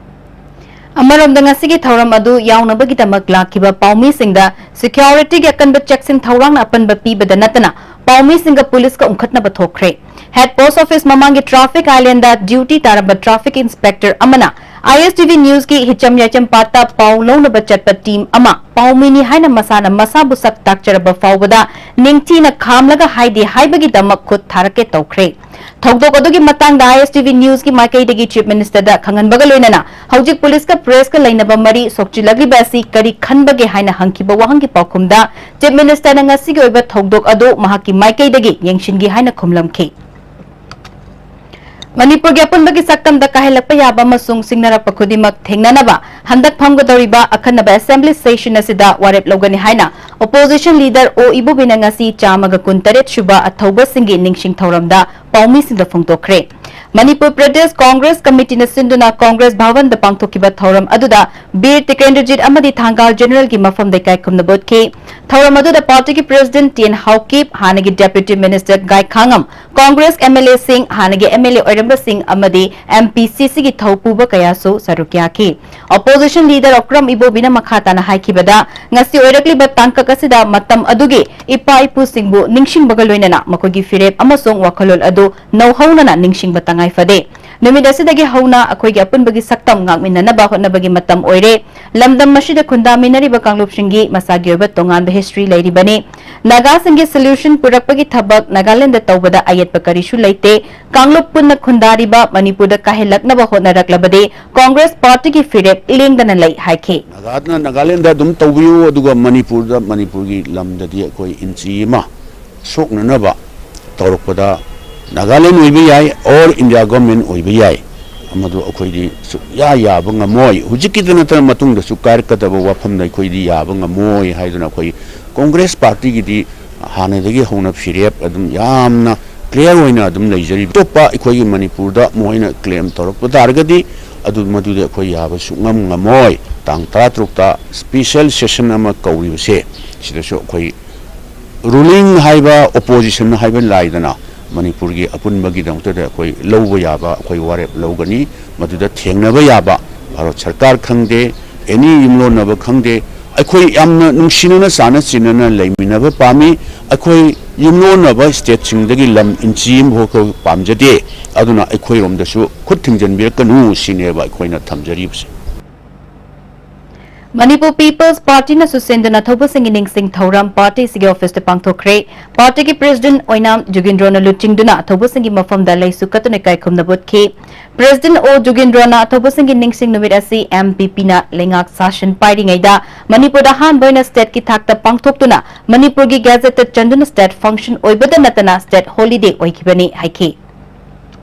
ꯑꯃꯔꯣꯝꯗ, ꯉꯁꯤꯒꯤ ꯊꯧꯔꯝ ꯑꯗꯨ ꯌꯥꯎꯅꯕꯒꯤꯗꯃꯛ ꯂꯥꯛꯈꯤꯕ ꯄꯥꯎꯃꯤꯁꯤꯡꯗ ꯁꯦꯀ꯭ꯌꯨꯔꯤꯇꯤꯒꯤ ꯑꯀꯟꯕ ꯆꯦꯛꯁꯤꯟ ꯊꯧꯔꯥꯡꯅ ꯑꯄꯟꯕ ꯄꯤꯕꯗ ꯅꯠꯇꯅ ꯄꯥꯎꯃꯤꯁꯤꯡꯒ ꯄꯨꯂꯤꯁꯀ ꯎꯪꯈꯠꯅꯕ ꯊꯣꯛꯈ꯭ꯔꯦ꯫ ꯍꯦꯗ ꯄꯣꯁꯠ ꯑꯣꯐꯤꯁ ꯃꯃꯥꯡꯒꯤ ꯇ꯭ꯔꯥꯐꯤꯛ ꯑꯥꯏꯂꯦꯟꯗ ꯗ꯭ꯌꯨꯇꯤ ꯇꯥꯔꯝꯕ ꯇ꯭ꯔꯥꯐꯤꯛ ꯏꯟꯁꯄꯦꯛꯇꯔ ꯑꯃꯅ ꯑꯥꯏ ꯑꯦꯁ ꯇꯤ ꯚꯤ ꯅ꯭ꯌꯨꯁꯀꯤ ꯍꯤꯆꯝ ꯌꯥꯏꯆꯝ ꯄꯥꯠꯇ ꯄꯥꯎ ꯂꯧꯅꯕ ꯆꯠꯄ ꯇꯤꯝ ꯑꯃ ꯄꯥꯎꯃꯤꯅꯤ ꯍꯥꯏꯅ ꯃꯁꯥꯅ ꯃꯁꯥꯕꯨ ꯁꯛ ꯇꯥꯛꯆꯔꯕ ꯐꯥꯎꯕꯗ ꯅꯤꯡꯊꯤꯅ ꯈꯥꯝꯂꯒ ꯍꯥꯏꯗꯦ ꯍꯥꯏꯕꯒꯤꯗꯃꯛ ꯈꯨꯠ ꯊꯥꯔꯛꯀꯦ ꯇꯧꯈ꯭ꯔꯦ꯫ ꯊꯧꯗꯣꯛ ꯑꯗꯨꯒꯤ ꯃꯇꯥꯡꯗ ꯑꯥꯏ ꯑꯦꯁ ꯇꯤ ꯚꯤ ꯅ꯭ꯌꯨꯁꯀꯤ ꯃꯥꯏꯀꯩꯗꯒꯤ ꯆꯤꯐ ꯃꯤꯅꯤꯁꯇꯔꯗ ꯈꯪꯍꯟꯕꯒ ꯂꯣꯏꯅꯅ ꯍꯧꯖꯤꯛ ꯄꯨꯂꯤꯁꯀ ꯄ꯭ꯔꯦꯁꯀ ꯂꯩꯅꯕ ꯃꯔꯤ ꯁꯣꯛꯆꯤꯜꯂꯛꯂꯤꯕ ꯑꯁꯤ ꯀꯔꯤ ꯈꯟꯕꯒꯦ ꯍꯥꯏꯅ ꯍꯪꯈꯤꯕ ꯋꯥꯍꯪꯒꯤ ꯄꯥꯎꯈꯨꯝꯗ ꯆꯤꯐ ꯃꯤꯅꯤꯁꯇꯔꯅ ꯉꯁꯤꯒꯤ ꯑꯣꯏꯕ ꯊꯧꯗꯣꯛ ꯑꯗꯨ ꯃꯍꯥꯛꯀꯤ ꯃꯥꯏꯀꯩꯗꯒꯤ ꯌꯦꯡꯁꯤꯟꯈꯤ ꯍꯥꯏꯅ ꯈꯨꯝꯂꯝꯈꯤ꯫ ꯃꯅꯤꯄꯨꯔꯒꯤ ꯑꯄꯨꯟꯕꯒꯤ ꯁꯛꯇꯝꯗ ꯀꯥꯏꯍꯜꯂꯛꯄ ꯌꯥꯕ ꯑꯃꯁꯨꯡ ꯁꯤꯡꯅꯔꯛꯄ ꯈꯨꯗꯤꯡꯃꯛ ꯊꯦꯡꯅꯅꯕ ꯍꯟꯗꯛ ꯐꯝꯒꯗꯧꯔꯤꯕ ꯑꯈꯟꯅꯕ ꯑꯦꯁꯦꯝꯕ꯭ꯂꯤ ꯁꯦꯁꯟ ꯑꯁꯤꯗ ꯋꯥꯔꯦꯞ ꯂꯧꯒꯅꯤ ꯍꯥꯏꯅ ꯑꯣꯄꯣꯖꯤꯁꯟ ꯂꯤꯗꯔ ꯑꯣ ꯏꯕꯣꯕꯤꯅ ꯉꯁꯤ ꯆꯥꯝꯃꯒ ꯀꯨꯟꯇꯔꯦꯠ ꯁꯨꯕ ꯑꯊꯧꯕꯁꯤꯡꯒꯤ ꯅꯤꯡꯁꯤꯡ ꯊꯧꯔꯝꯗ ꯄꯥꯎꯃꯤꯁꯤꯡꯗ ꯐꯣꯡꯗꯣꯛꯈ꯭ꯔꯦ꯫ ꯃꯅꯤꯄꯨꯔ ꯄ꯭ꯔꯗꯦꯁ ꯀꯣꯡꯒ꯭ꯔꯦꯁ ꯀꯃꯤꯇꯤꯅ ꯁꯤꯟꯗꯨꯅ ꯀꯣꯡꯒ꯭ꯔꯦꯁ ꯚꯕꯟꯗ ꯄꯥꯡꯊꯣꯛꯈꯤꯕ ꯊꯧꯔꯝ ꯑꯗꯨꯗ ꯕꯤꯔ ꯇꯤꯀꯦꯟꯗ꯭ꯔꯖꯤꯠ ꯑꯃꯗꯤ ꯊꯥꯡꯒꯥꯜ ꯖꯦꯅꯔꯦꯜꯒꯤ ꯃꯐꯝꯗ ꯏꯀꯥꯏꯈꯨꯝꯅꯕ ꯎꯠꯈꯤ꯫ ꯊꯧꯔꯝ ꯑꯗꯨꯗ ꯄꯥꯔꯇꯤꯒꯤ ꯄ꯭ꯔꯦꯁꯤꯗꯦꯟꯠ ꯇꯤ ꯑꯦꯟ ꯍꯥꯎꯀꯤꯞ, ꯍꯥꯟꯅꯒꯤ ꯗꯦꯄ꯭ꯌꯨꯇꯤ ꯃꯤꯅꯤꯁꯇꯔ ꯒꯥꯏꯈꯥꯉꯝ, ꯀꯣꯡꯒ꯭ꯔꯦꯁ ꯑꯦꯝ ꯑꯦꯜ ꯑꯦꯁꯤꯡ, ꯍꯥꯟꯅꯒꯤ ꯑꯦꯝ ꯑꯦꯜ ꯑꯦ ꯑꯣꯏꯔꯝꯕꯁꯤꯡ ꯑꯃꯗꯤ ꯑꯦꯝ ꯄꯤ ꯁꯤ ꯁꯤꯒꯤ ꯊꯧꯄꯨꯕ ꯀꯌꯥꯁꯨ ꯁꯔꯨꯛ ꯌꯥꯈꯤ꯫ ꯑꯣꯄꯣꯖꯤꯁꯟ ꯂꯤꯗꯔ ꯑꯣꯀ꯭ꯔꯝ ꯏꯕꯣꯕꯤꯅ ꯃꯈꯥ ꯇꯥꯅ ꯍꯥꯏꯈꯤꯕꯗ, ꯉꯁꯤ ꯑꯣꯏꯔꯛꯂꯤꯕ ꯇꯥꯡꯀꯛ ꯑꯁꯤꯗ ꯃꯇꯝ ꯑꯗꯨꯒꯤ ꯏꯄꯥ ꯏꯄꯨꯁꯤꯡꯕꯨ ꯅꯤꯡꯁꯤꯡꯕꯒ ꯂꯣꯏꯅꯅ ꯃꯈꯣꯏꯒꯤ ꯐꯤꯔꯦꯞ ꯑꯃꯁꯨꯡ ꯋꯥꯈꯜꯂꯣꯟ ꯑꯗꯨ ꯅꯧꯍꯧꯅꯅ ꯅꯤꯡꯁꯤꯡꯕ ꯇꯉꯥꯏ ꯐꯗꯦ꯫ ꯅꯨꯃꯤꯠ ꯑꯁꯤꯗꯒꯤ ꯍꯧꯅ ꯑꯩꯈꯣꯏꯒꯤ ꯑꯄꯨꯟꯕꯒꯤ ꯁꯛꯇꯝ ꯉꯥꯛꯃꯤꯟꯅꯅꯕ ꯍꯣꯠꯅꯕꯒꯤ ꯃꯇꯝ ꯑꯣꯏꯔꯦ꯫ ꯂꯝꯗꯝ ꯑꯁꯤꯗ ꯈꯨꯟꯗꯥꯃꯤꯟꯅꯔꯤꯕ ꯀꯥꯡꯂꯨꯞꯁꯤꯡꯒꯤ ꯃꯁꯥꯒꯤ ꯑꯣꯏꯕ ꯇꯣꯉꯥꯟꯕ ꯍꯤꯁꯇ꯭ꯔꯤ ꯂꯩꯔꯤꯕꯅꯤ꯫ ꯅꯥꯒꯥꯁꯤꯡꯒꯤ ꯁꯣꯂ꯭ꯌꯨꯁꯟ ꯄꯨꯔꯛꯄꯒꯤ ꯊꯕꯛ ꯅꯥꯒꯥꯂꯦꯟꯗ ꯇꯧꯕꯗ ꯑꯌꯦꯠꯄ ꯀꯔꯤꯁꯨ ꯂꯩꯇꯦ꯫ ꯀꯥꯡꯂꯨꯞ ꯄꯨꯟꯅ ꯈꯨꯟꯗꯥꯔꯤꯕ ꯃꯅꯤꯄꯨꯔꯗ ꯀꯥꯍꯦꯜꯂꯛꯅꯕ ꯍꯣꯠꯅꯔꯛꯂꯕꯗꯤ ꯀꯣꯡꯒ꯭ꯔꯦꯁ ꯄꯥꯔꯇꯤꯒꯤ ꯐꯤꯔꯦꯞ ꯂꯦꯡꯗꯅ ꯂꯩ ꯍꯥꯏꯈꯤ꯫ ꯅꯥꯒꯥꯅ ꯅꯥꯒꯥꯂꯦꯟꯗ ꯑꯗꯨꯝ ꯇꯧꯕꯤꯌꯨ, ꯑꯗꯨꯒ ꯃꯅꯤꯄꯨꯔꯗ, ꯃꯅꯤꯄꯨꯔꯒꯤ ꯂꯝꯗꯗꯤ ꯑꯩꯈꯣꯏ ꯏꯟꯆꯤ ꯑꯃ ꯁꯣꯛꯅꯅꯕ ꯇꯧꯔꯛꯄꯗ ꯅꯥꯒꯥꯂꯦꯟ ꯑꯣꯏꯕ ꯌꯥꯏ, ꯑꯣꯔ ꯏꯟꯗꯤꯌꯥ ꯒꯚꯔꯟꯃꯦꯟꯠ ꯑꯣꯏꯕ ꯌꯥꯏ, ꯃꯗꯨ ꯑꯩꯈꯣꯏꯗꯤ ꯁꯨꯛꯌꯥ ꯌꯥꯕ ꯉꯝꯃꯣꯏ꯫ ꯍꯧꯖꯤꯛꯀꯤꯗ ꯅꯠꯇꯅ ꯃꯇꯨꯡꯗꯁꯨ ꯀꯥꯏꯔꯛꯀꯗꯕ ꯋꯥꯐꯝꯗ ꯑꯩꯈꯣꯏꯗꯤ ꯌꯥꯕ ꯉꯝꯃꯣꯏ ꯍꯥꯏꯗꯨꯅ ꯑꯩꯈꯣꯏ ꯀꯣꯡꯒ꯭ꯔꯦꯁ ꯄꯥꯔꯇꯤꯒꯤꯗꯤ ꯍꯥꯟꯅꯗꯒꯤ ꯍꯧꯅ ꯐꯤꯔꯦꯞ ꯑꯗꯨꯝ ꯌꯥꯝꯅ ꯀ꯭ꯂꯤꯌꯥꯔ ꯑꯣꯏꯅ ꯑꯗꯨꯝ ꯂꯩꯖꯔꯤꯕ꯫ ꯑꯇꯣꯞꯄ ꯑꯩꯈꯣꯏꯒꯤ ꯃꯅꯤꯄꯨꯔꯗ ꯃꯈꯣꯏꯅ ꯀ꯭ꯂꯦꯝ ꯇꯧꯔꯛꯄ ꯇꯥꯔꯒꯗꯤ, ꯑꯗꯨ ꯃꯗꯨꯗꯤ ꯑꯩꯈꯣꯏ ꯌꯥꯕ ꯁꯨꯛꯉꯝ ꯉꯝꯃꯣꯏ꯫ ꯇꯥꯡ ꯇꯔꯥꯇꯔꯨꯛꯇ ꯁ꯭ꯄꯦꯁꯦꯜ ꯁꯦꯁꯟ ꯑꯃ ꯀꯧꯔꯤꯕꯁꯦ, ꯁꯤꯗꯁꯨ ꯑꯩꯈꯣꯏ ꯔꯨꯂꯤꯡ ꯍꯥꯏꯕ, ꯑꯣꯄꯣꯖꯤꯁꯟ ꯍꯥꯏꯕ ꯂꯥꯏꯗꯅ, ꯃꯅꯤꯄꯨꯔꯒꯤ ꯑꯄꯨꯟꯕꯒꯤꯗꯃꯛꯇꯗ ꯑꯩꯈꯣꯏ ꯂꯧꯕ ꯌꯥꯕ ꯑꯩꯈꯣꯏ ꯋꯥꯔꯦꯞ ꯂꯧꯒꯅꯤ꯫ ꯃꯗꯨꯗ ꯊꯦꯡꯅꯕ ꯌꯥꯕ ꯚꯥꯔꯠ ꯁꯔꯀꯥꯔ ꯈꯪꯗꯦ, ꯑꯦꯅꯤ ꯌꯨꯝꯂꯣꯟꯅꯕ ꯈꯪꯗꯦ, ꯑꯩꯈꯣꯏ ꯌꯥꯝꯅ ꯅꯨꯡꯁꯤꯅꯅ ꯆꯥꯟꯅ ꯆꯤꯟꯅꯅ ꯂꯩꯃꯤꯟꯅꯕ ꯄꯥꯝꯃꯤ꯫ ꯑꯩꯈꯣꯏ ꯌꯨꯝꯂꯣꯟꯅꯕ ꯁ꯭ꯇꯦꯠꯁꯤꯡꯗꯒꯤ ꯂꯝ ꯏꯟꯆꯤ ꯑꯃꯐꯥꯎ ꯑꯩꯈꯣꯏ ꯄꯥꯝꯖꯗꯦ꯫ ꯑꯗꯨꯅ ꯑꯩꯈꯣꯏꯔꯣꯝꯗꯁꯨ ꯈꯨꯠ ꯊꯤꯡꯖꯤꯟꯕꯤꯔꯛꯀꯅꯨ ꯁꯤꯅꯦꯕ ꯑꯩꯈꯣꯏꯅ ꯊꯝꯖꯔꯤꯕꯁꯦ꯫ ꯃꯅꯤꯄꯨꯔ ꯄꯤꯄꯜꯁ ꯄꯥꯔꯇꯤꯅꯁꯨ ꯁꯤꯟꯗꯨꯅ ꯊꯧꯕꯁꯤꯡꯒꯤ ꯅꯤꯡꯁꯤꯡ ꯊꯧꯔꯝ ꯄꯥꯔꯇꯤꯁꯤꯒꯤ ꯑꯣꯐꯤꯁꯇ ꯄꯥꯡꯊꯣꯛꯈ꯭ꯔꯦ꯫ ꯄꯥꯔꯇꯤꯒꯤ ꯄ꯭ꯔꯦꯁꯤꯗꯦꯟꯠ ꯑꯣꯏꯅꯥꯝ ꯖꯨꯒꯦꯟꯗ꯭ꯔꯣꯅ ꯂꯨꯆꯤꯡꯗꯨꯅ ꯊꯧꯕꯁꯤꯡꯒꯤ ꯃꯐꯝꯗ ꯂꯩꯁꯨ ꯀꯠꯇꯨꯅ ꯏꯀꯥꯏꯈꯨꯝꯅꯕ ꯎꯠꯈꯤ꯫ ꯄ꯭ꯔꯦꯁꯤꯗꯦꯟꯠ ꯑꯣ ꯖꯨꯒꯦꯟꯗ꯭ꯔꯣꯅ ꯊꯧꯕꯁꯤꯡꯒꯤ ꯅꯤꯡꯁꯤꯡ ꯅꯨꯃꯤꯠ ꯑꯁꯤ ꯑꯦꯝ ꯄꯤ ꯄꯤꯅ ꯂꯩꯉꯥꯛ ꯁꯥꯁꯟ ꯄꯥꯏꯔꯤꯉꯩꯗ ꯃꯅꯤꯄꯨꯔꯗ ꯑꯍꯥꯟꯕ ꯑꯣꯏꯅ ꯁ꯭ꯇꯦꯠꯀꯤ ꯊꯥꯛꯇ ꯄꯥꯡꯊꯣꯛꯇꯨꯅ ꯃꯅꯤꯄꯨꯔꯒꯤ ꯒꯦꯖꯦꯠꯇ ꯆꯟꯗꯨꯅ ꯁ꯭ꯇꯦꯠ ꯐꯪꯁꯟ ꯑꯣꯏꯕꯗ ꯅꯠꯇꯅ ꯁ꯭ꯇꯦꯠ ꯍꯣꯂꯤꯗꯦ ꯑꯣꯏꯈꯤꯕꯅꯤ ꯍꯥꯏꯈꯤ꯫